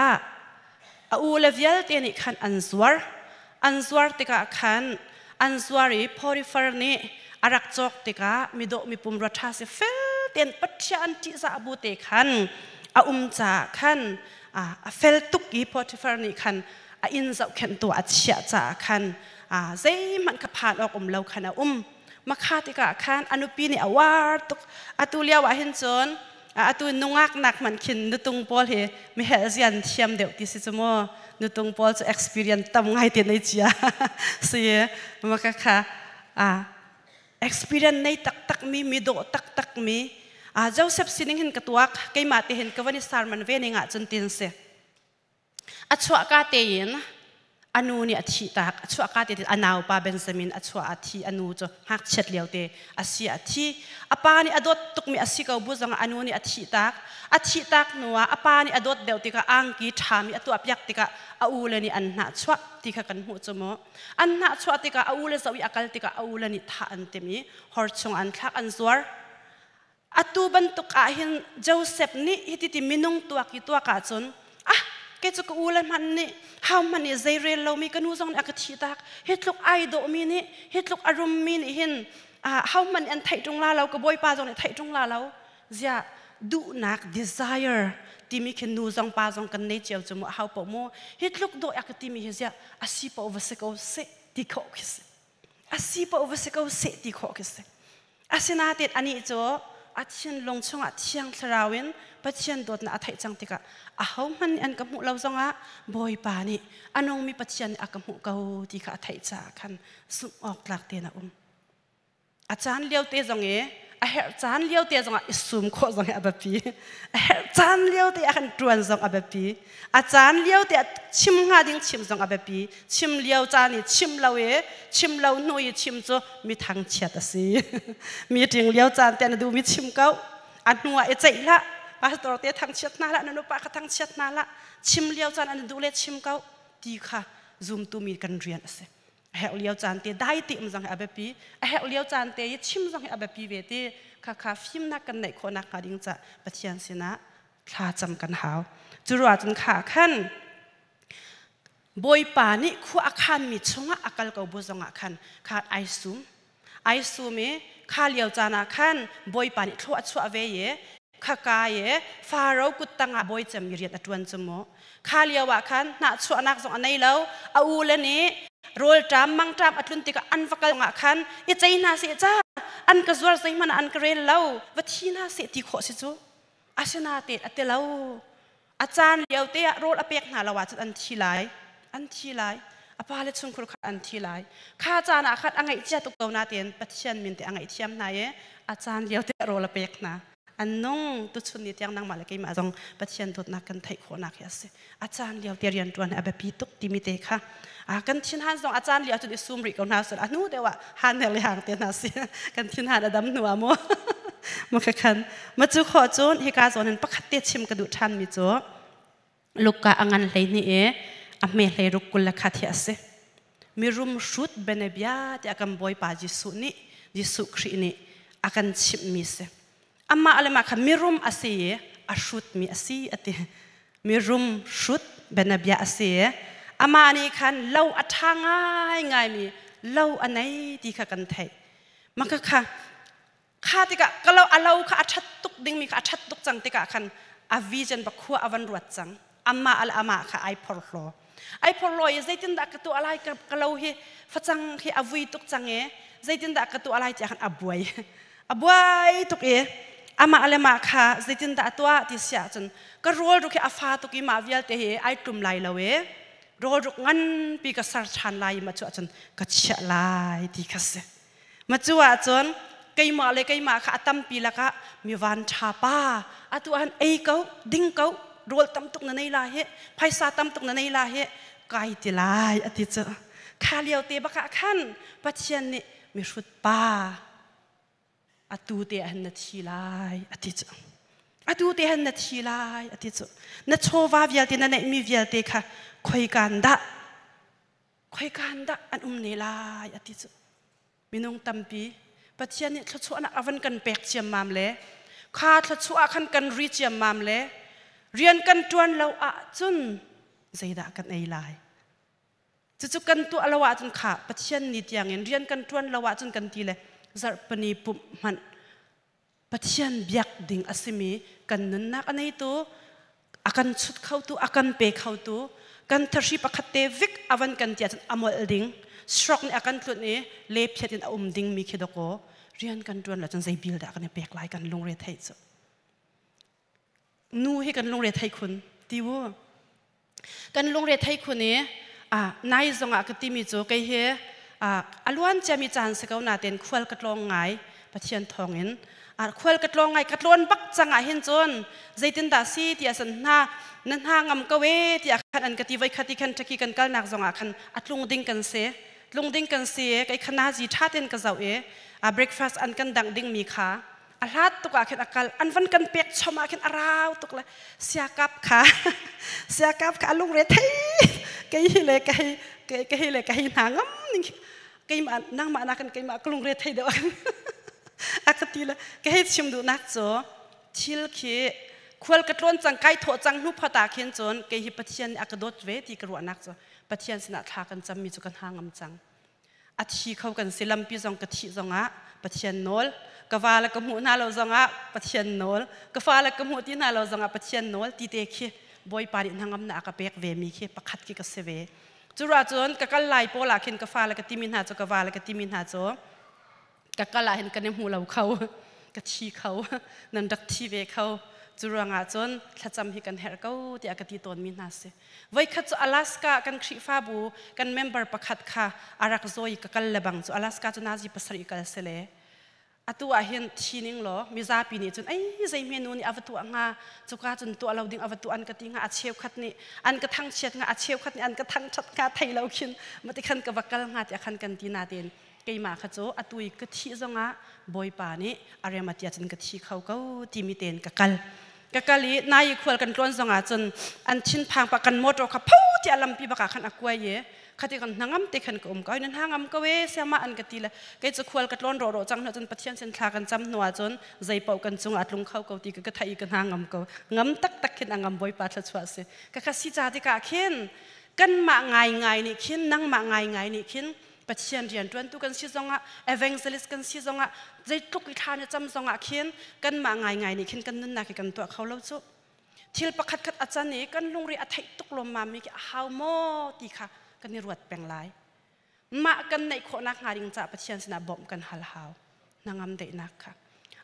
Speaker 1: a u le vialte nih khan an zuar. An zuar tikah khan an zuar i Potiphar nih a rak cawk tikah midawh mipum rua ṭha si fel tein Pathian ṭihzah bu te khan a um caah khan a fel tuk i Potiphar nih khan a inn zohkhenhtu a chiah caah khan zeihmanh kha phan awk um lo khan a um. Makha tikah khan a nupi nih a uar tuk. Atu lio ah hin cun atu nungak nak hmanh khin nutung pawl hi mihel zian thiam deuh ti si cu mu. Nutung pawl cu experience tam ngai te nei cia si. Maka kha experience nei taktak mi, mi dawh taktak mi Joseph sining hin ka tuak, keimah te hin ka van i sarman ve ning ah cun tin si. A chuahka tein a nu nih a thihtak. A chuahka tein a naupa Benjamin a chuah ah thi, a nu cu ngakchiat lio te a si a thi. A pa nih a dawt tukmi a si ko bu zongah a nu nih a thihtak. A thihtak hnuah a pa nih a dawt deuh tikah angki ṭhami a tuahpiak tikah a ule nih an hnahchuah ti kha kan hmuh cu mu. An hnahchuah tikah a ule zoh i a kal tikah a ule nih thah an timh i hor chung an thlak, an zuar. Atu bantuk ah hin Joseph nih hititi minung tuak i tuak ahcun, ah, kei cu ka u le hmanh nih hau hmanh nih zei rel lomi, ka nu zong nih a ka thih tak, hi tluk ai dawhmi nih, hi tluk a rummi nih hin hau hmanh an theih ṭung la lo, ka bawipa zong nih theih ṭung la lo. Ziah duhnak, desire timi khi nu zong pa zong kan nei cio cu mu, hau paoh mu hi tluk dawh a ka timi hi ziah a si paoh va si ko seh ti khawh khi si, a si paoh va si ko seh ti khawh khi si. Asinain anih cu a thinlung chungah Thiang Thlarau in Pathian dawtnak a theih cang tikah ahohmanh nih an ka hmuh lo zongah Bawipa nih, a nungmi Pathian nih a ka hmuh ko ti kha a theih caah khan zumh awk tlak tein a um. A caan lio te zong i a herh caan lio te zongah i sum khawh zong hi a biapi. A herh caan lio te ah khan ṭuan zong a biapi. A caan lio te ah chim hnga ding chim zong a biapi. Chim lio caan i chim lo i chim lo hnu i chim cu mi thangchiat a si. Meeting lio caan te na duhmi chim ko, a hnu ah i ceih hlah. Pastor te thangchiat hna hlah, na nupa kha thangchiat hna hlah. Chim lio caan an duh le chim ko ti kha zumtu mi kan rian a si. A herh lio caan te dai te um zong hi a biapi, a herh lio caan te i chim zong hi a biapi ve ti kha kha fimnak kan neih khawhnak hnga ding ca Pathian sinah. Thla cam kan hau. Cu ruah cun kha khan Bawipa nih khua a khanmi chungah a kal ko bu zongah khan kha ai sum. Ai sum i kha lio caan ah khan Bawipa nih thlua a chuah ve i khaka i Faro kut tangah bawi cem i rian a ṭuan cu mu. Kha lio ah khan hnahchuahnak zong a nei lo. A u le nih rawlṭam mangṭam a tlun tikah an va kal ah khan i cei hna seh ca an ka zuar zeihmanh ah an ka rel lo va thi hna seh ti khawh si cu. Asinain a ti lo. A caan lio te ah rawl a pek hna lo ahcun an thi lai. An thi lai. A pa le chungkhur kha an thi lai. Kha caan ah khan a ngaihchia tuk ko nain Pathian min te a ngaihthiam hna i a caan lio te ah rawl a pek hna. An nung tuchun ni tiang nangmah le keimah zong Pathian dawtnak kan theih khawhnak hi a si. A caan lio te rian ṭuan hi a biapi tuk timi te kha kan thinhan zong a caan lio ahcun i sum rih ko hna seh a hnu deuh ah han le hang te hna si kan thinhan a dam hnu ah mu ma kha khan ma cu khawh cun hika zawn in pakhat te chim ka duh ṭhan mi cu Luka a ngan hlei hnih i a hme hlei ruk 20 le khat hi a si. Mirum hrut benebia tiah kan Bawipa Jesuh nih Jesuh Khrih nih a kan chimhmi si. Amah le mah kha mirum a si i a hrutmi a si a ti. Mirum hrut benebia a si i amah nih khan lo a ṭha ngaingaimi lo a nei ti kha kan theih. Mah kha kha tikah ka lo a lo kha a ṭhat tuk dingmi kha a ṭhat tuk cang tikah khan a vision ba khua a van ruat cang amah le amah kha ai phorhlaw ai phorhlaw i zeitindah ka tuah lai ka lo hi facang hi a vui tuk cang i zeitindah ka tuah lai tiah khan a buai a buai tuk i amah le mah kha zeitindah a tuah ti si ahcun ka rawl ruk hi a fa tuk i mah vialte hi ai tlum lai lo i rawl ruk nganpi ka ser ṭhan lai i mah cu ahcun ka chiah lai ti kha si Macu ahcun keimah le keimah kha a tampi lakah mi van ṭha pa atu han ei ko ding ko rawl tam tuk na nei la hi phaisa tam tuk na nei la hi kai ti lai a ti cu kha lio te bak ah khan Pathian nih mihrut pa atu te ah hin na thi lai a ti cu atu te han na thi lai a ti cu na chawva vialte na neihmi vialte kha khoikan dah khoikan dah an um ne lai a ti cu minung tampi Pathian nih thluachuahnak a van kan pek ciammam le kha thluachuah khan kan ri ciammam le rian kan ṭuan lo ahcun zeidah kan ei lai cucu kan tuah lo ahcun kha Pathian ni tiangin rian kan ṭuan lo ahcun kan ti le zarhpini pumh hmanh Pathian biak ding a simi kan nunnak a neitu a kan chut khotu a kan pe khotu kan thahri pakhat te vik a van kan tia cun a molh ding stroke nih a kan tlunh i le phiat in a um ding mi khi dakaw rian kan tuan lo cun zei bil dah kan i pek lai kan lungre theih cu nu hi kan lungre thei khun ti u kan lungre thei khun i nai zongah ka timi cu kei hi a luan ciami caan si ko nain khual ka tlawng ngai Pathian thawngin khual ka tlawng ngai ka tlawn bak cang ah hin cun zeitindah si ti san hna na hna ngam ko e tiah khan an ka ti voi khat i khan Turkey kan kalnak zongah khan a tlung ding kan si tlung ding kan si kei khana zi tha ten ka zoh i breakfast an kan dangh ding mi kha a hlat tuk ah khin a kal an van kan pek chom ah khin a rau tuk le siakap kha siakap kha a lungre thei kei hi le kei kei hi le kei hna ngam ning keimah nangmah nakin keimah ka lungre thei deuh a ka ti le ka hei chim duhnak cu thil khi khual ka tlawn cang kai thawh cang hnu phot ah khin cun kei hi Pathian nih a ka dawt ve ti ka ruahnak cu Pathian sinah thla kan cammi cu kan ha ngam cang a thi kho kan si lampi zong ka thih zongah Pathian nawl ka va le ka hmuh hna lo zongah Pathian nawl ka fa le ka hmuh ti hna lo zongah Pathian nawl ti te khi Bawipa nih hnangamnak a ka pek ve mi khi pakhat khi ka si ve cu ruah cun ka kal lai pawl ah khin ka fa le ka timi hna cu ka va le ka timi hna cu ka kal ah hin kan i hmu lo kho ka thi kho nan rak thi ve kho cu ruangah cun thlacam hi kan herh ko tiah ka ti tawnmi hna si voikhat cu Alaska kan Khrihfabu kan member pakhat kha a rak zawi ka kal le bang cu Alaska cu nazi pasarih kal si le atu ah hin thi ning law mizapi nih cun ei zei hme nu nih a va tuah hnga cuka cun tuah lo ding a va tuah an ka ti hnga a cheukhat nih an ka thangchiat hnga a cheukhat nih an ka thangthat hnga thei lo khin mati khan ka va kal hnga tiah khan kan ti natein keimah kha cu atu i ka thih zongah Bawipa nih a rem a tia cun ka thi kho ko timi tein ka kal ka kal i nai i khual kan tlawn zongah cun an thinphang pa kan motor kha pho tiah lampi bakah khan a kuai i. Khati kan hnangam te khan ka um ko. Nan hangam ko e siama an ka ti le kei cu khual ka tlawn ro ro cang hna cun Pathian sin thla kan cam hnu ah cun zeipaoh kan cung ah tlung kho ko ti ka ka thai ka hna ngam ko. Ngam taktak khin a ngam Bawipa thluachuah si. Ka kha si ca tikah khin kanmah ngaingai nih khin nangmah ngaingai nih khin Pathian rianṭuantu kan si zongah evangelist kan si zongah zeitluk i thla na cam zongah khin kanmah ngaingai nih khin kan nunnak hi kan tuah kho lo cu. Thil pakhat khat a can i kan lungri a theih tuk lawmmam mi khi a hau maw ti kha kan i ruat peng lai. Mah kan neih khawhnak hnga ding caah Pathian sinah bawmh kan hal hau. Hnangam daihnak kha.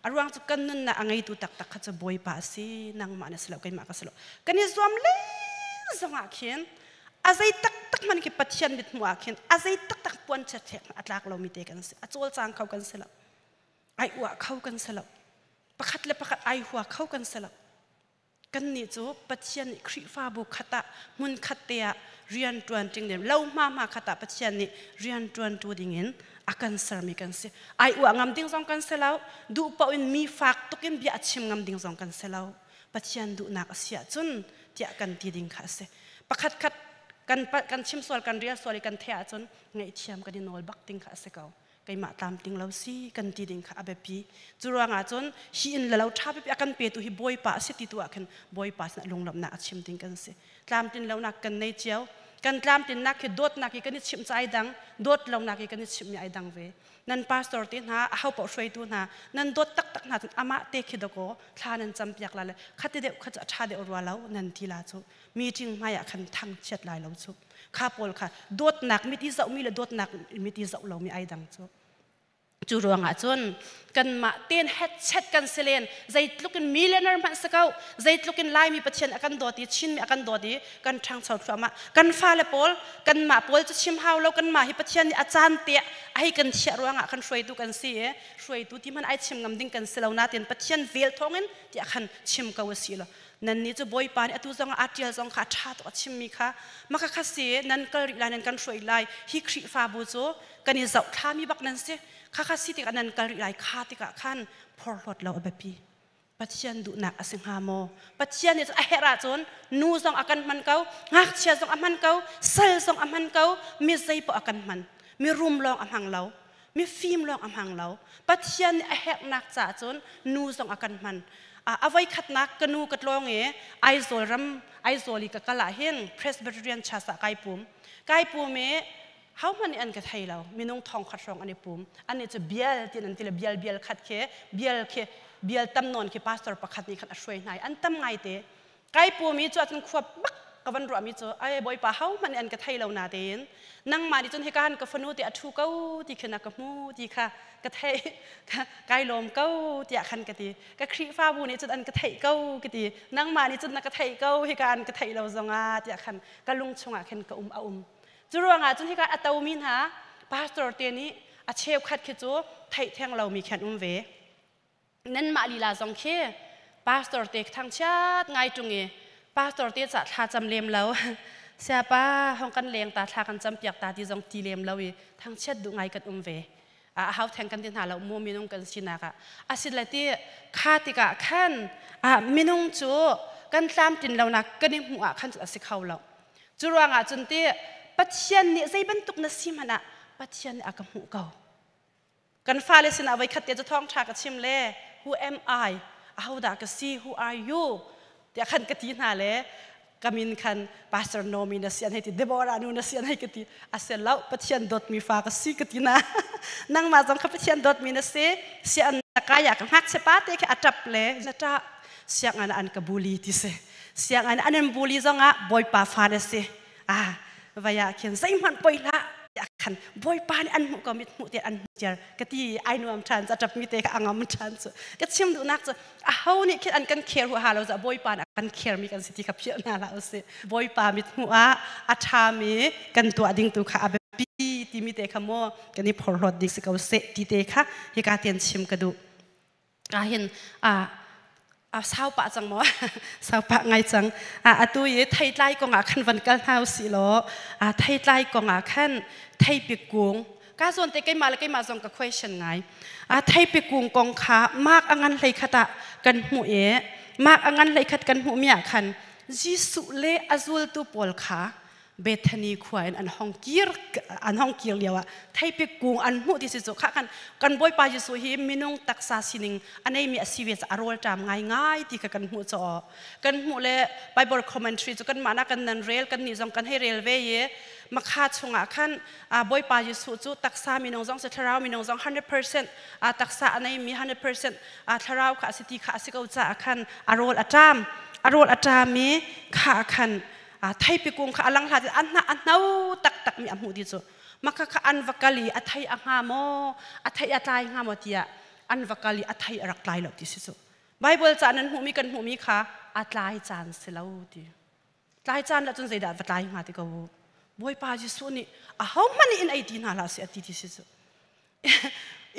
Speaker 1: A ruang cu kan nunnak a ngeitu taktak kha cu Bawipa a si, nangmah na si lo, keimah ka si lo. Kan i zuam len zongah khin a zei taktak hmanh khi Pathian mithmuh ah khin a zei taktak puan chiat a tlak lomi te kan si. A cawlcang kho kan si lo. Ai uah kho kan si lo. Pakhat le pakhat ai hua kho kan si lo. Kannih cu Pathian nih Khrihfabu khat ah hmun khat te ah rian ṭuan ṭing ding lo hma hma khat ah Pathian nih rian ṭuanṭu dingin a kan sermi kan si. Ai uah ngam ding zong kan si lo, duh paoh in mi fak tuk in bia a chim ngam ding zong kan si lo. Pathian duhnak a si ahcun tiah kan ti ding kha a si. Pakhat khat kan kan chim sual kan rial sual i kan theih ahcun ngaihthiam kan i nawl bak ding kha a si ko. Keimah tlamtling lo si kan ti ding kha a biapi. Cu ruangah cun hi inn le lo ṭha pipi a kan petu hi Bawipa a si ti tu ah khin Bawipa sinah lunglawmhnak a chim ding kan si. Tlamtlin lonak kan nei cio. Kan tlamtlinnak hi dawtnak hi kan i chimh cu ai dang, dawt lonak hi kan i chimhmi ai dang ve. Nan pastor te hna, aho paoh hruaitu hna, nan dawt taktak hna cun amah te khi dakaw thla nan campiak la le khati deuh kha cu a ṭha deuh rua lo nan ti la cu meeting hmai ah khan thangchiat lai lo cu. Kha pawl kha dawtnak mit i zohmi le dawtnak mit i zoh lomi ai dang cu. Cu ruangah cun kanmah ten hetchet kan si len zeitluk in millionaire hmanh si ko zeitluk in Laimi Pathian a kan dawt i Chinmi a kan dawt i kan ṭhangcho thluahmah kan fale pawl kanmah pawl cu chim hau lo kanmah hi Pathian nih a caan te a hei kan chiah ruangah kan hruaitu kan si i hruaitu ti hmanh ai chim ngam ding kan si lo nain Pathian vel thawngin tiah khan chim ko a si lo Nannih cu Bawipa nih atu zongah aa ṭial zong kha a ṭha tuk a chimmi kha maka kha si nan kal rih lai nan kan hruai lai hi Khrihfabu cu kan i zohthlami bak nan si kha kha si tikah nan kal rih lai kha tikah khan phorhlawt lo a biapi. Pathian duhnak a si hnga maw? Pathian nih a herh ahcun nu zong a kan hman ko, ngakchia zong a hman ko, sal zong a hman ko, mi zeipaoh a kan hman. Mi rum lawng a hmang lo, mi fim lawng a hmang lo. Pathian nih a herhnak caah cun nu zong a kan hman. A voikhatnak ka nu ka tlawng i Aizawl ram Aizawl i ka kal ah hin Presbyterian Church ah kai pum. Kai pum i hohmanh nih an ka thei lo. Minung thong khat hrawng an i pum. Annih cu bial ti an ti le bial bial khat khi bial khi bial tam nawn khi pastor pakhat nih khan a hruai hna i an tam ngai te. Kai pum i cu ahcun khua bak ka van ruahmi cu ai Bawipa hohmanh nih an ka thei lo na tein nangmah nih cun hika han ka fanu te a ṭhu ko ti khin a ka hmu ti kha ka theih kai lawm ko tiah khan ka ti ka Khrihfabu nih cun an ka theih ko ka ti nangmah nih cun na ka theih ko hika an ka theih lo zongah tiah khan ka lung chungah khin ka um a um cu ruangah cun hika a tomi hna pastor te nih a cheukhat khi cu theih theng lomi khi an um ve Nanmah lila zong khi pastor te thangchiat ngai ṭung i pastor te cah thla cam lem lo siapa hong kan leng ta thla kan cam piak ta ti zong ti lem lo i thangchiat duh ngai kan um ve. A hau theng kan ti hna lo mu minung kan sinak ah asile ti kha tikah khan a minung cu kan tlamtlin lonak kan i hmuh ah khan a si kho lo. Cu ruangah cun ti Pathian nih zei bantuk na si hmanh ah Pathian nih a ka hmuh ko. Kan fale sinah voikhat te cu thawngṭha ka chim le who am I? Ahodah ka si? Who are you? Tiah khan ka ti hna le ka min khan Pastor Nomi na si an hei ti Deborah nu na si an hei ka ti a si lo Pathian dawtmi fa ka si ka ti na nangmah zong kha Pathian dawtmi na si sian na kaya ka ngakchia pa te khi a ṭap le na ṭah sianginn an ka bully ti si sianginn an in bully zongah Bawipa fa na si ah vai ah khin zeihmanh poi hlah tiah khan Bawipa nih an hmuh ko mit hmuh te an hmuh tiar ka ti ai nuam ṭhan cu a ṭapmi te kha a ngam ṭhan cu ka chim duhnak cu aho nih khin an kan kher huaha lo cu Bawipa nih a kan khermi kan si ti kha philh hna hlah usih. Bawipa mit hmuh ah a ṭhami kan tuah ding tu kha a biapi timi te kha maw kan i phorhlawt ding si ko seh ti te kha hika tian chim ka duh. Ah hin a sau pah cang maw? Sau pah ngai cang. Atu i theitlai kong ah khan van kal hna usih law theitlai kong ah khan theipi kung ka zawn te keimah le keimah zong ka question ngai. Theipi kung kong kha mark a ngan hlei khat ah kan hmuh i mark a ngan hlei khat kan hmuh mi ah khan Jesuh le a zultu pawl kha. Bethany khua in an hong kir an hong kir lio ah theipi kung an hmuh ti si cu kha kan kan Bawipa Jesuh hi minung taksa sining a neimi a si ve ca a rawl ṭam ngai ngai ti kha kan hmuh caw kan hmuh le Bible commentary cu kan mah na kan nan rel kan nih zong kan hei rel ve i makha chungah khan Bawipa Jesuh cu taksa minung zong si thlarau minung zong 100% taksa a neimi 100% thlarau kha a si ti kha a si ko caah khan a rawl a ṭam a rawl a ṭam i kha khan theipi kung kha a lang hlat a hna a hno taktak mi a hmuh ti cu maka kha an va kal i a thei a hnga maw a thei a tlai hnga maw tiah an va kal i a thei a rak tlai lo ti si cu Bible ca nan hmuhmi kan hmuhmi kha a tlai caan si lo ti tlai caan la cun zeidah va tlai hnga ti ko Bawipa Jesuh nih ahohmanh nih in ei ti hna hlah seh a ti ti si cu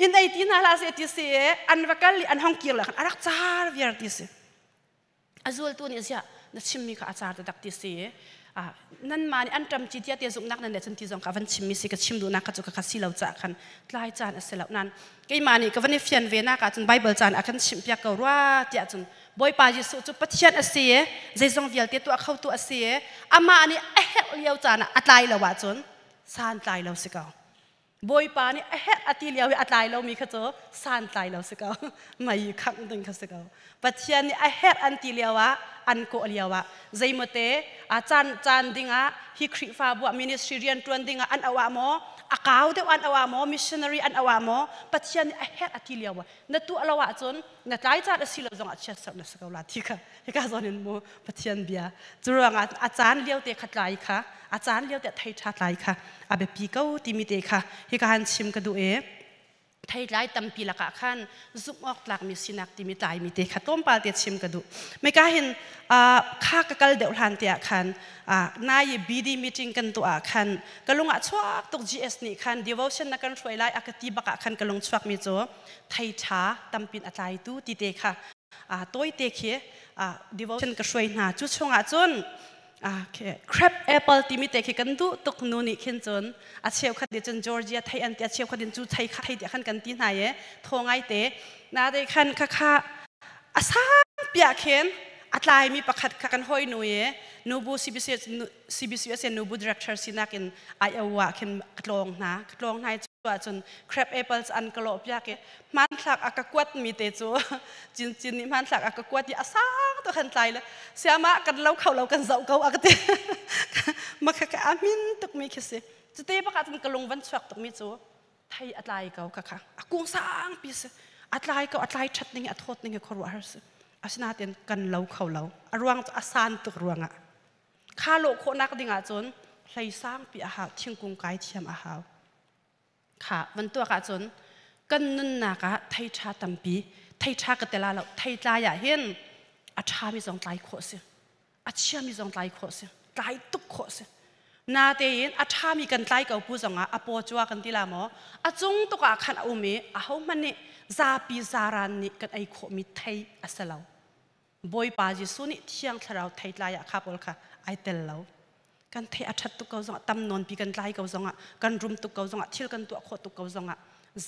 Speaker 1: in ei ti hna hlah seh ti si an va kal i an hong kir le khan a rak car viar ti si A zultu nih ziah na chimmi kha a car taktak ti si nanmah nih an ṭam ci tiah te zumhnak nan le cun ti zong kha van chimmi si ka chim duhnak kha cu ka kha si lo caah khan tlai caan a si lo nan keimah nih ka van i fian ve nak ahcun Bible caan a kan chimh piak ko rua tiah cun Bawipa Jesuh cu Pathian a si i zeizong vialte tuah khotu a si i amah nih a herh lio caan ah a tlai lo ahcun san tlai lo si ko Bawipa nih a herh a ti lio i a tlai lomi kha cu santlai lo si ko mei khangh ding kha si ko Pathian nih a herh an ti lio ah an kawh lio ah zeimawte a caan caan ding ah hi Khrihfabu ah ministry rian ṭuan ding ah an auh ah maw a kau deuh an auh ah maw missionary an auh ah maw Pathian nih a herh a ti lio ah na tuah lo ahcun na tlai caan a si lo zong ah chiatserh na si ko la ti kha hika zawn in mu Pathian bia cu ruangah a caan lio te kha tlai kha a caan lio te thei ṭha tlai kha a biapi ko timi te kha hika han chim ka duh i theitlai tampi lakah khan zumh awk tlakmi sinak timi tlaimi te kha tlawmpal te chim ka duh meka hin kha ka kal deuh hlan te ah khan nai BD meeting kan tuah ah khan ka lung ah chuak tuk GS nih khan devotion na kan hruai lai a ka ti bak ah khan ka lung chuak mi cu thei ṭha tampin a tlaitu ti te kha tawite khi devotion ka hruai hna cu chungah cun crab apple timi te khi kan duh tuk nu nih khin cun a cheukhat nih cun Georgia thei an ti a cheukhat in cu thei kha thei tiah khan kan ti hna i thaw ngai te na te khan kha kha a sang piah khin a tlaimi pakhat kha kan hawi nu i nubu CBC CBCUSA nubu director sinak in Iowa khin ka tlawng hna ka tlawng hna i cu ahcun crab apples an ka lawh piak i hmanthlak a ka kuat mi te cu cincin nih hmanthlak a ka kuat i a sang to khan tlai le siama kan lo kho lo kan zoh ko a ka ti makha ka amin tuk mi khi si cute bak ah cun ka lung van chuak tuk mi cu thei a tlai ko ka kha a kung sang pi si a tlai ko a tlai that ning a thawt ning khuaruah har si asinain kan lo kho lo a ruang cu a san tuk ruangah Kha lawh khawhnak ding ahcun hlei sangpi a hau, thingkung kai thiam a hau. Kha van tuak ahcun kan nunnak ah thei ṭha tampi, thei ṭha ka tela lo, thei tlai ah hin a ṭhami zong tlai khawh si, a chiami zong tlai khawh si, tlai tuk khawh si. Natein a ṭhami kan tlai ko pu zongah a paw cua kan ti la maw? A cung tuk ah khan a um i ahohmanh nih zapi zaran nih kan ei khawhmi thei a si lo. Bawipa Jesuh nih Thiang Thlarau theitlai ah kha pawl kha ai tel lo. Kan thei a ṭhat tuk ko zongah, tam nawnpi kan tlai ko zongah, kan rum tuk ko zongah, thil kan tuah khawh tuk ko zongah,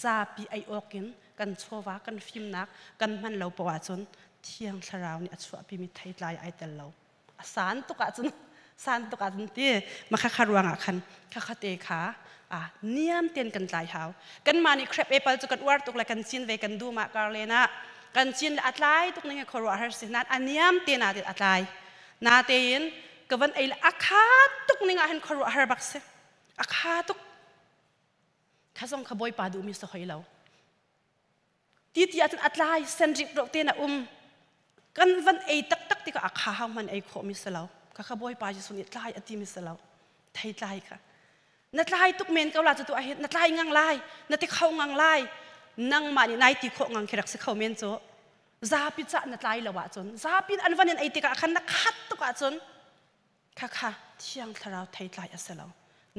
Speaker 1: zapi ei awk in kan chawva, kan fimnak kan hman lo poah ahcun Thiang Thlarau nih a chuahpimi theitlai ai tel lo. A san tuk ahcun san tuk ahcun ti makha ruangah khan khakha te kha a niam ten kan tlai hau kanmah nih crab apple cu kan uar tuk le kan cin ve kan dum ah karlen ah kan cin le a tlai tuk ning khuaruah har si nan a niam te na te a tlai na tein ka van ei le a kha tuk ning ah hin khuaruah har bak si a kha tuk kha zong kha bawipa duhmi si hoi lo ti ti ahcun a tlai senrik ro te na um kan van ei taktak tikah a kha hau man ei khawh mi si lo ka kha bawipa Jesuh nih tlai a ti mi si lo thei tlai kha na tlai tuk men ko la cu tu ahin na tlai ngang lai na ti kho ngang lai nangmah nih nai ti khawh ngang khi rak si kho men cu zapi ca na tlai lo ahcun zapi an van in ei tikah khan na khat tuk ahcun Khakha Thiang Thlarau theitlai a si lo.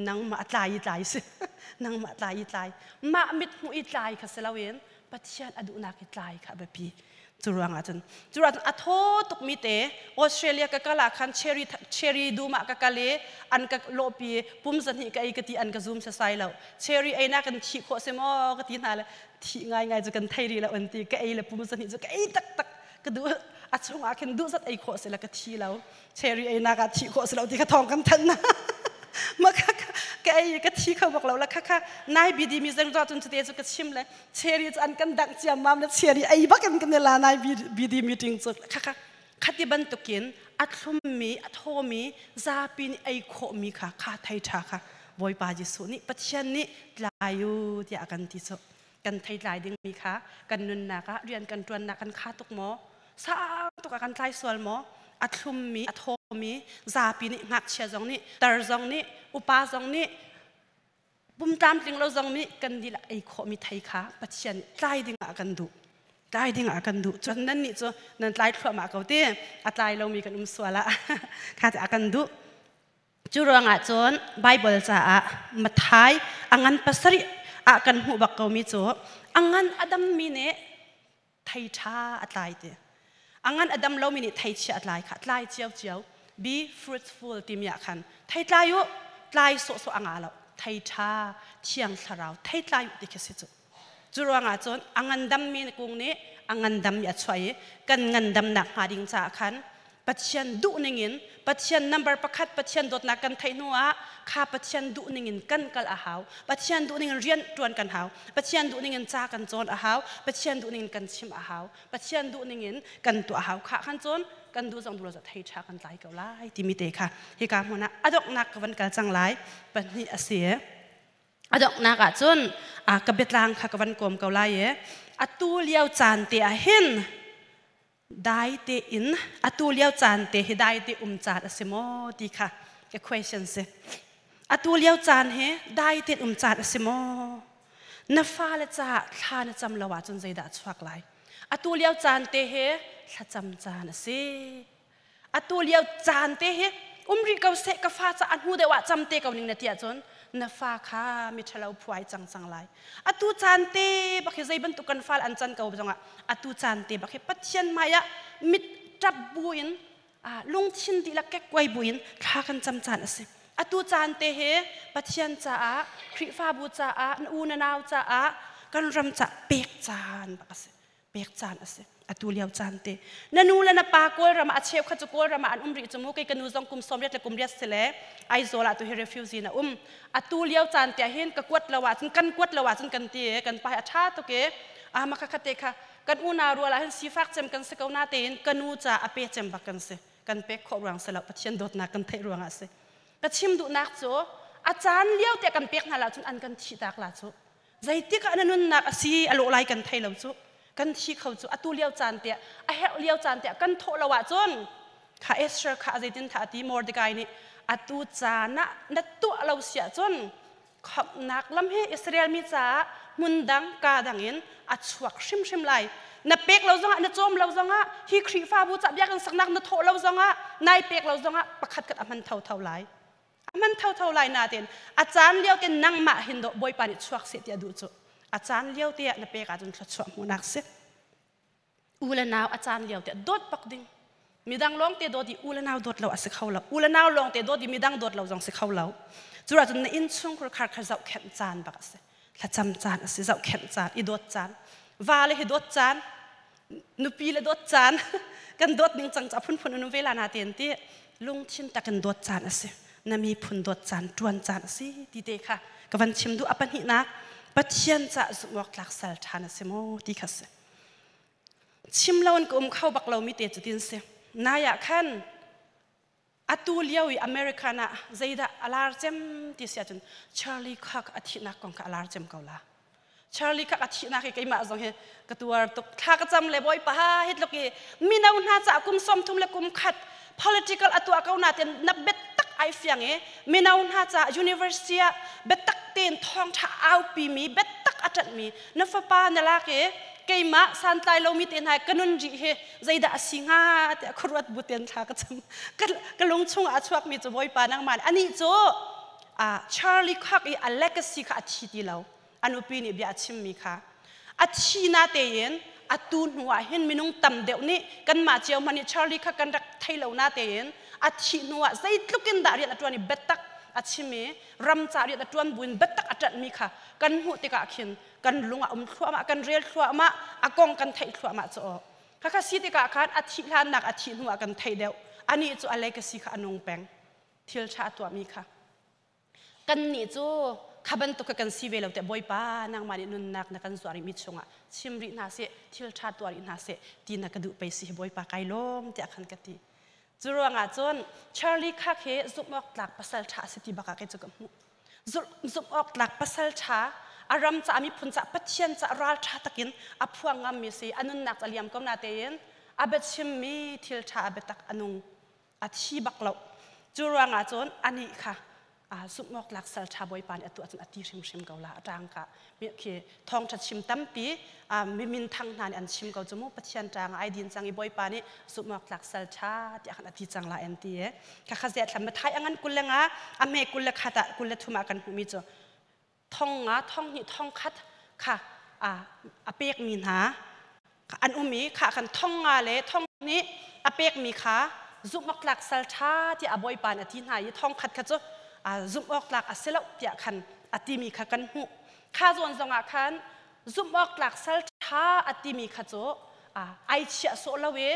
Speaker 1: Nangmah tlai i tlai si. Nangmah tlai i tlai. Mah mithmuh i tlai kha si loin Pathian a duhnak i tlai kha a biapi. Cu ruangah cun cu ruangah cun a thaw tukmi te Australia ka kal ah khan cherry cherry dum ah ka kal i an ka lawhpi pum zahnih ka ei ka ti an ka zum sasai lo. Cherry ei na kan thih khawh si maw ka ti hna le thih ngaingai cu kan thei rih lo an ti ka ei le pum zahnih cu ka ei taktak ka duh a chungah khin duh zat ei khawh si le ka thi lo cherry einak ah thih khawh si lo ti kha thawng kan thanh na. Ma kha ka ei ka thi kho bak lo la kha kha nai bidi mi zeng cun chute cu ka chim le cherry cu an kan dangh ciammam le cherry ei bak in kan la nai BD meeting cu kha kha khati bantukin a thlummi a thawmi zapi nih ei khawhmi kha kha thei ṭha kha Bawipa Jesuh nih Pathian nih tlai u tiah a kan ti cu kan thei tlai dingmi kha kan nunnak ah rian kan ṭuannak kan kha tuk maw sang tuk ah kan tlai sual maw a thlummi a thawmi zapi nih ngakchia zong nih tar zong nih upa zong nih pum tlamtling lo zong nih kan dihlak ei khawhmi thei kha Pathian tlai ding ah kan duh tlai ding ah kan duh cun nan nih cu nan tlai thluahmah ko ti a tlai lomi kan um sual ah kha ti a kan duh cu ruangah cun Bible caah Mathai a ngan pasarih ah kan hmuh bak komi cu a ngan a dammi nih thei ṭha a tlai ti a ngan a dam lomi nih thei chia a tlai kha tlai cio cio be fruitful timi ah khan thei tlai u tlai sawhsawh a nga lo thei ṭha thiang thlarau thei tlai u ti khi si cu cu ruangah cun a ngandammi kung nih a ngandammi a chuah i kan ngandamnak hnga ding caah khan Pathian duh ningin Pathian number pakhat Pathian dawtnak kan theih hnu ah kha Pathian duh ningin kan kal a hau Pathian duh ningin rian ṭuan kan hau Pathian duh ningin ca kan cawn a hau Pathian duh ningin kan chim a hau Pathian duh ningin kan tuah a hau kha khan cun kan duh zong duh lo thei ṭha kan tlai ko lai timi te kha hika hmun ah a donghnak ka van kal cang lai pahnih a si a donghnak ah cun ka biatlang kha ka van kawm ko lai i atu lio caan te ah hin dai tein atu lio caan te hi dai te um caan a si maw ti kha ka question si atu lio caan hi dai tein um caan a si maw na fale caah thla na cam lo ahcun zeidah a chuak lai atu lio caan te hi thlacam caan a si atu lio caan te hi um rih ko seh ka fa ca a hnu deuh ah cam te ko ning na ti ahcun na fa kha mi ṭhalo phuai cang cang lai atu caan te bak hi zei bantuk kan fal an can ko zongah atu caan te bak hi Pathian hmai ah mit ṭap buin lungthin dihlak kekkuai buin thla kan cam caan a si atu caan te hi Pathian caah Khrihfabu caah na u na nau caah kan ram caah pek caan bak a si pek caan a si atu lio caan te na nu le na pa kawlram ah a cheu kha cu kawlram ah an um rih cu mu kei ka nu zong kum 80 le kum riat si le Aizawl ah tu hi refugee na um atu lio caan te hin ka kuat lo ahcun kan kuat lo ahcun kan ti kan pa hi a ṭha tuk i ama kha khate kha kan unau rual ah hin sifak cem kan si ko na tein ka nu ca a pe cem bak kan si kan pek khawh ruang si lo Pathian dawtnak kan theih ruangah si ka chim duhnak cu a caan lio te kan pek hna lo cun an kan thih tak la cu zeitik ah na nunnak a si a lawh lai kan thei lo cu kan thi kho cu atu lio caan te a herh lio caan te kan thawh lo ahcun kha Esther kha zeitin tha ti Mordecai nih atu caan ah na tuah lo si ahcun khamhnak lam hi Israel mi caah hmun dang ka dang in a chuak hrimhrim lai na pek lo zongah na cawm lo zongah hi Khrihfabu ca biakinn saknak na thawh lo zongah nai pek lo zongah pakhat khat a hman thotho lai a man thotho lai nain a caan lio te nangmah hin dawh bawipa nih chuak seh ti a duh cu a caan lio te ah na pek ahcun thluachuah hmuhnak si u le nau a caan lio te dawt bak ding midang lawng te dawt i u le nau dawt lo a si kho lo u le nau lawng te dawt i midang dawt lo zong si kho lo cu ahcun na innchungkhur khar kha zohkhenh caan bak a si thlacam caan a si zohkhenh caan i dawt caan va le hi dawt caan nupi le dawt caan kan dawt ning cang ca phunphun an um ve la na ten ti lungthin takin dawt caan a si na miphun dawt caan ṭuan caan a si ti te kha ka van chim duh a pahnihnak Pathian cah zumh awk tlak sal ṭhan a si maw ti kha si chim lo in ka um kho bak lomi te cu tin si nai ah khan atu lio i American ah zeidah a lar cem ti si ahcun Charlie Kirk a thihnak kong kha a lar cem ko la Charlie Kirk a thihnak hi keimah zong hi ka tuar tuk thla ka cam le bawipa ha hi tluk i mino hna caah kum 30 le kum khat political a tuah ko na ten na biatak ai fiang i mino hna caah university ah biatak tein thawngṭha aupi mi biatak a ṭanhmi na fapa na lak i keimah santlai lomi te hna ka nun rih hi zeidah a si hnga tiah khuaruat bu ten thla ka cam ka lung chungah a chuakmi cu bawipa nangmah anih cu Charlie Kirk i a legacy kha a thi ti lo a nupi nih bia a chimmi kha a thi na tein atu hnu ah hin minung tam deuh nih kanmah cio hmanh nih Charlie kha kan rak thei lo na tein a thih hnu ah zeitluk in dah rian a ṭuan i biatak a chim i ram ca rian a ṭuan buin biatak a ṭanhmi kha kan hmuh tikah khin kan lung a um thluahmah kan rel thluahmah a kong kan theih thluahmah cu aw khakha si tikah khan a thih hlannak a thih hnu ah kan theih deuh anih cu a legacy kha a nung peng thil ṭha a tuahmi kha. Kannih cu kha bantuk kha kan si ve lo tiah Bawipa nangmah nih nunnak na kan zuar rihmi chungah chim rih hna seh, thil ṭha tuah rih hna seh ti na ka duh pei si hi Bawipa kai lawm tiah khan ka ti. Cu ruangah cun Charlie Kirk hi zumh awk tlak pasal ṭha a si ti bak ah kei cu ka hmuh. Zumh awk tlak pasal ṭha a ram caah miphun caah Pathian caah ralṭha takin a phuang ngammi si a nunnak a liam ko na tein a biachimmi thil ṭha a biatak a nung a thi bak lo. Cu ruangah cun anih kha zumh awk tlak sal ṭha Bawipa nih a tuah cun a ti hrimhrim ko la a ṭang ka khi thawngṭha chim tampi mi minthang hna nih an chim ko cu mu Pathian ṭang ai din cang i Bawipa nih zumh awk tlak sal ṭha tiah khan a ti cang la an ti e kha kha zia thlam mathai angan 25 a hme 21 ah 23 ah kan hmuhmi cu thong nga thong hnih thong khat kha a pekmi hna an um i kha khan thong nga le thong hnih a pekmi kha zumh awk tlak sal ṭha tiah a bawipa nih a ti hna i thong khat kha cu zumh awk tlak a si lo tiah khan a timi kha kan hmuh. Kha zawn zongah khan zumh awk tlak sal ṭha a timi kha cu ai chiah sawh lo i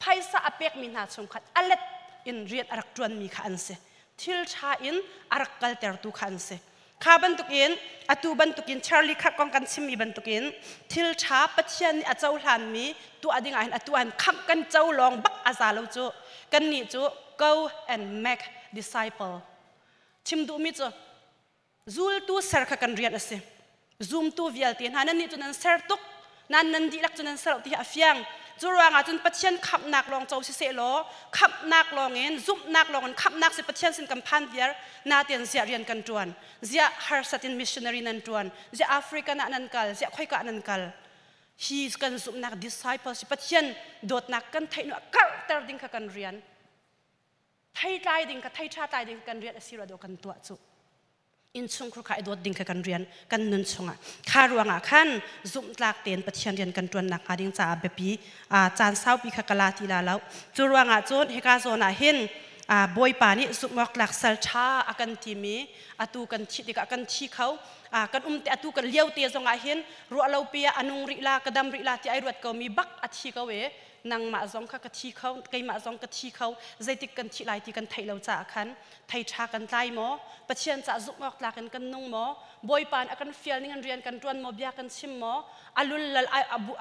Speaker 1: phaisa a pekmi hna chung khan a let in rian a rak ṭuanmi kha an si. Thil ṭha in a rak kaltertu kha an si. Kha bantukin atu bantukin Charlie Kirk kong kan chimmi bantukin thil ṭha Pathian nih a cohlanmi tuah ding ah hin atu ah khamh kan co lawng bak a za lo cu kannih cu go and make disciple chim duhmi cu zultu ser kha kan rian a si. Zumtu vialte hna nan nih cu nan ser tuk nan nan dihlak cu nan ser ti hi a fiang. Cu ruangah cun Pathian khamhnak lawng co siseh law khamhnak lawngin zumhnak lawngin khamhnak si Pathian sin kan phan viar natein ziah rian kan tuan ziah harsat in missionary nan tuan ziah African ah nan kal ziah khoika nan kal hi kan zumhnak disciples Pathian dawtnak kan theih nu karhter ding kha kan rian theitlai ding kha thei ṭha tlai ding kan rian a si rua kan tuah cu innchungkhur kha i dawt ding kha kan rian kan nun chungah kha ruangah khan zumhtlak tein Pathian rian kan ṭuan nakhnga ding caah biapi caan saupi kha ka la ti la lo. Cu ruangah cun hika zawn ah hin Bawipa nih zumhawktlak sal ṭha a kan timi atu kan thih tikah kan thi kho kan um te atu kan lio te zongah hin ruah lo pi ah a nung rih la ka dam rih la ti ai ruat ko mi bak a thi ko e nangmah zong kha ka thi kho keimah zong ka thi kho zeitik kan thih lai ti kan theih lo caah khan thei ṭha kan tlai maw? Pathian caah zumh awk tlak in kan nung maw? Bawipa nih a kan fial ning in rian kan ṭuan maw? Bia kan chim maw? A lullal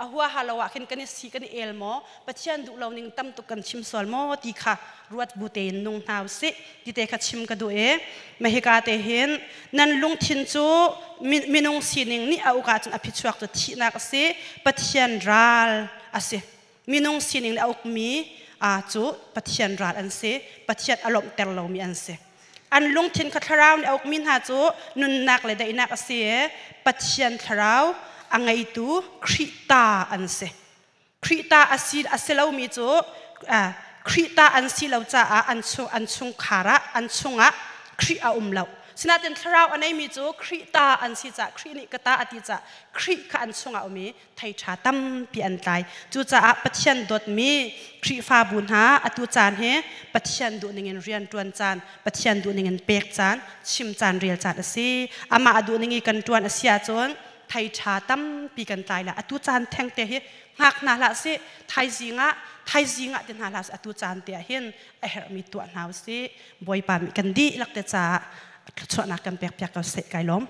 Speaker 1: a huaha lo ah khin kan i si kan i el maw? Pathian duh lo ning tam tuk kan chim sual maw ti kha ruat bu tein nung hna u sih ti te kha chim ka duh i mahika te hin nan lungthin cu minung sining nih a uk ahcun a phichuak cu thihnak a si Pathian ral a si Minung sining nih a ukmi cu Pathian ral an si, Pathian a lawmhter lomi an si. An lungthin kha thlarau nih a ukmi hna cu nunnak le daihnak a si i Pathian thlarau a ngeitu Khrih ta an si. Khrih ta a si a si lomi cu Khrih ta an si lo caah an chung an chungkhar ah an chungah Khrih a um lo. Sinain thlarau a neimi cu Khrih ta an si caah Khrih nih ka ta a ti caah Khrih kha an chungah a um i thei ṭha tampi an tlai. Cucaah Pathian dawtmi Khrihfabu hna atu caan hi Pathian duhning in rian ṭuan caan, Pathian duhning in pek caan, chim caan, rel caan a si. Amah a duhning i kan ṭuan a si ahcun thei ṭha tampi kan tlai lai. Atu caan thengte hi hngak hna hlah sih, thaizing ah thaizing ah ti hna hlah sih, atu caan te ah hin a herhmi tuah hna usih. Bawipa nih kan dihlak te caah thluachuahnak kan pek piak ko seh kai lawm.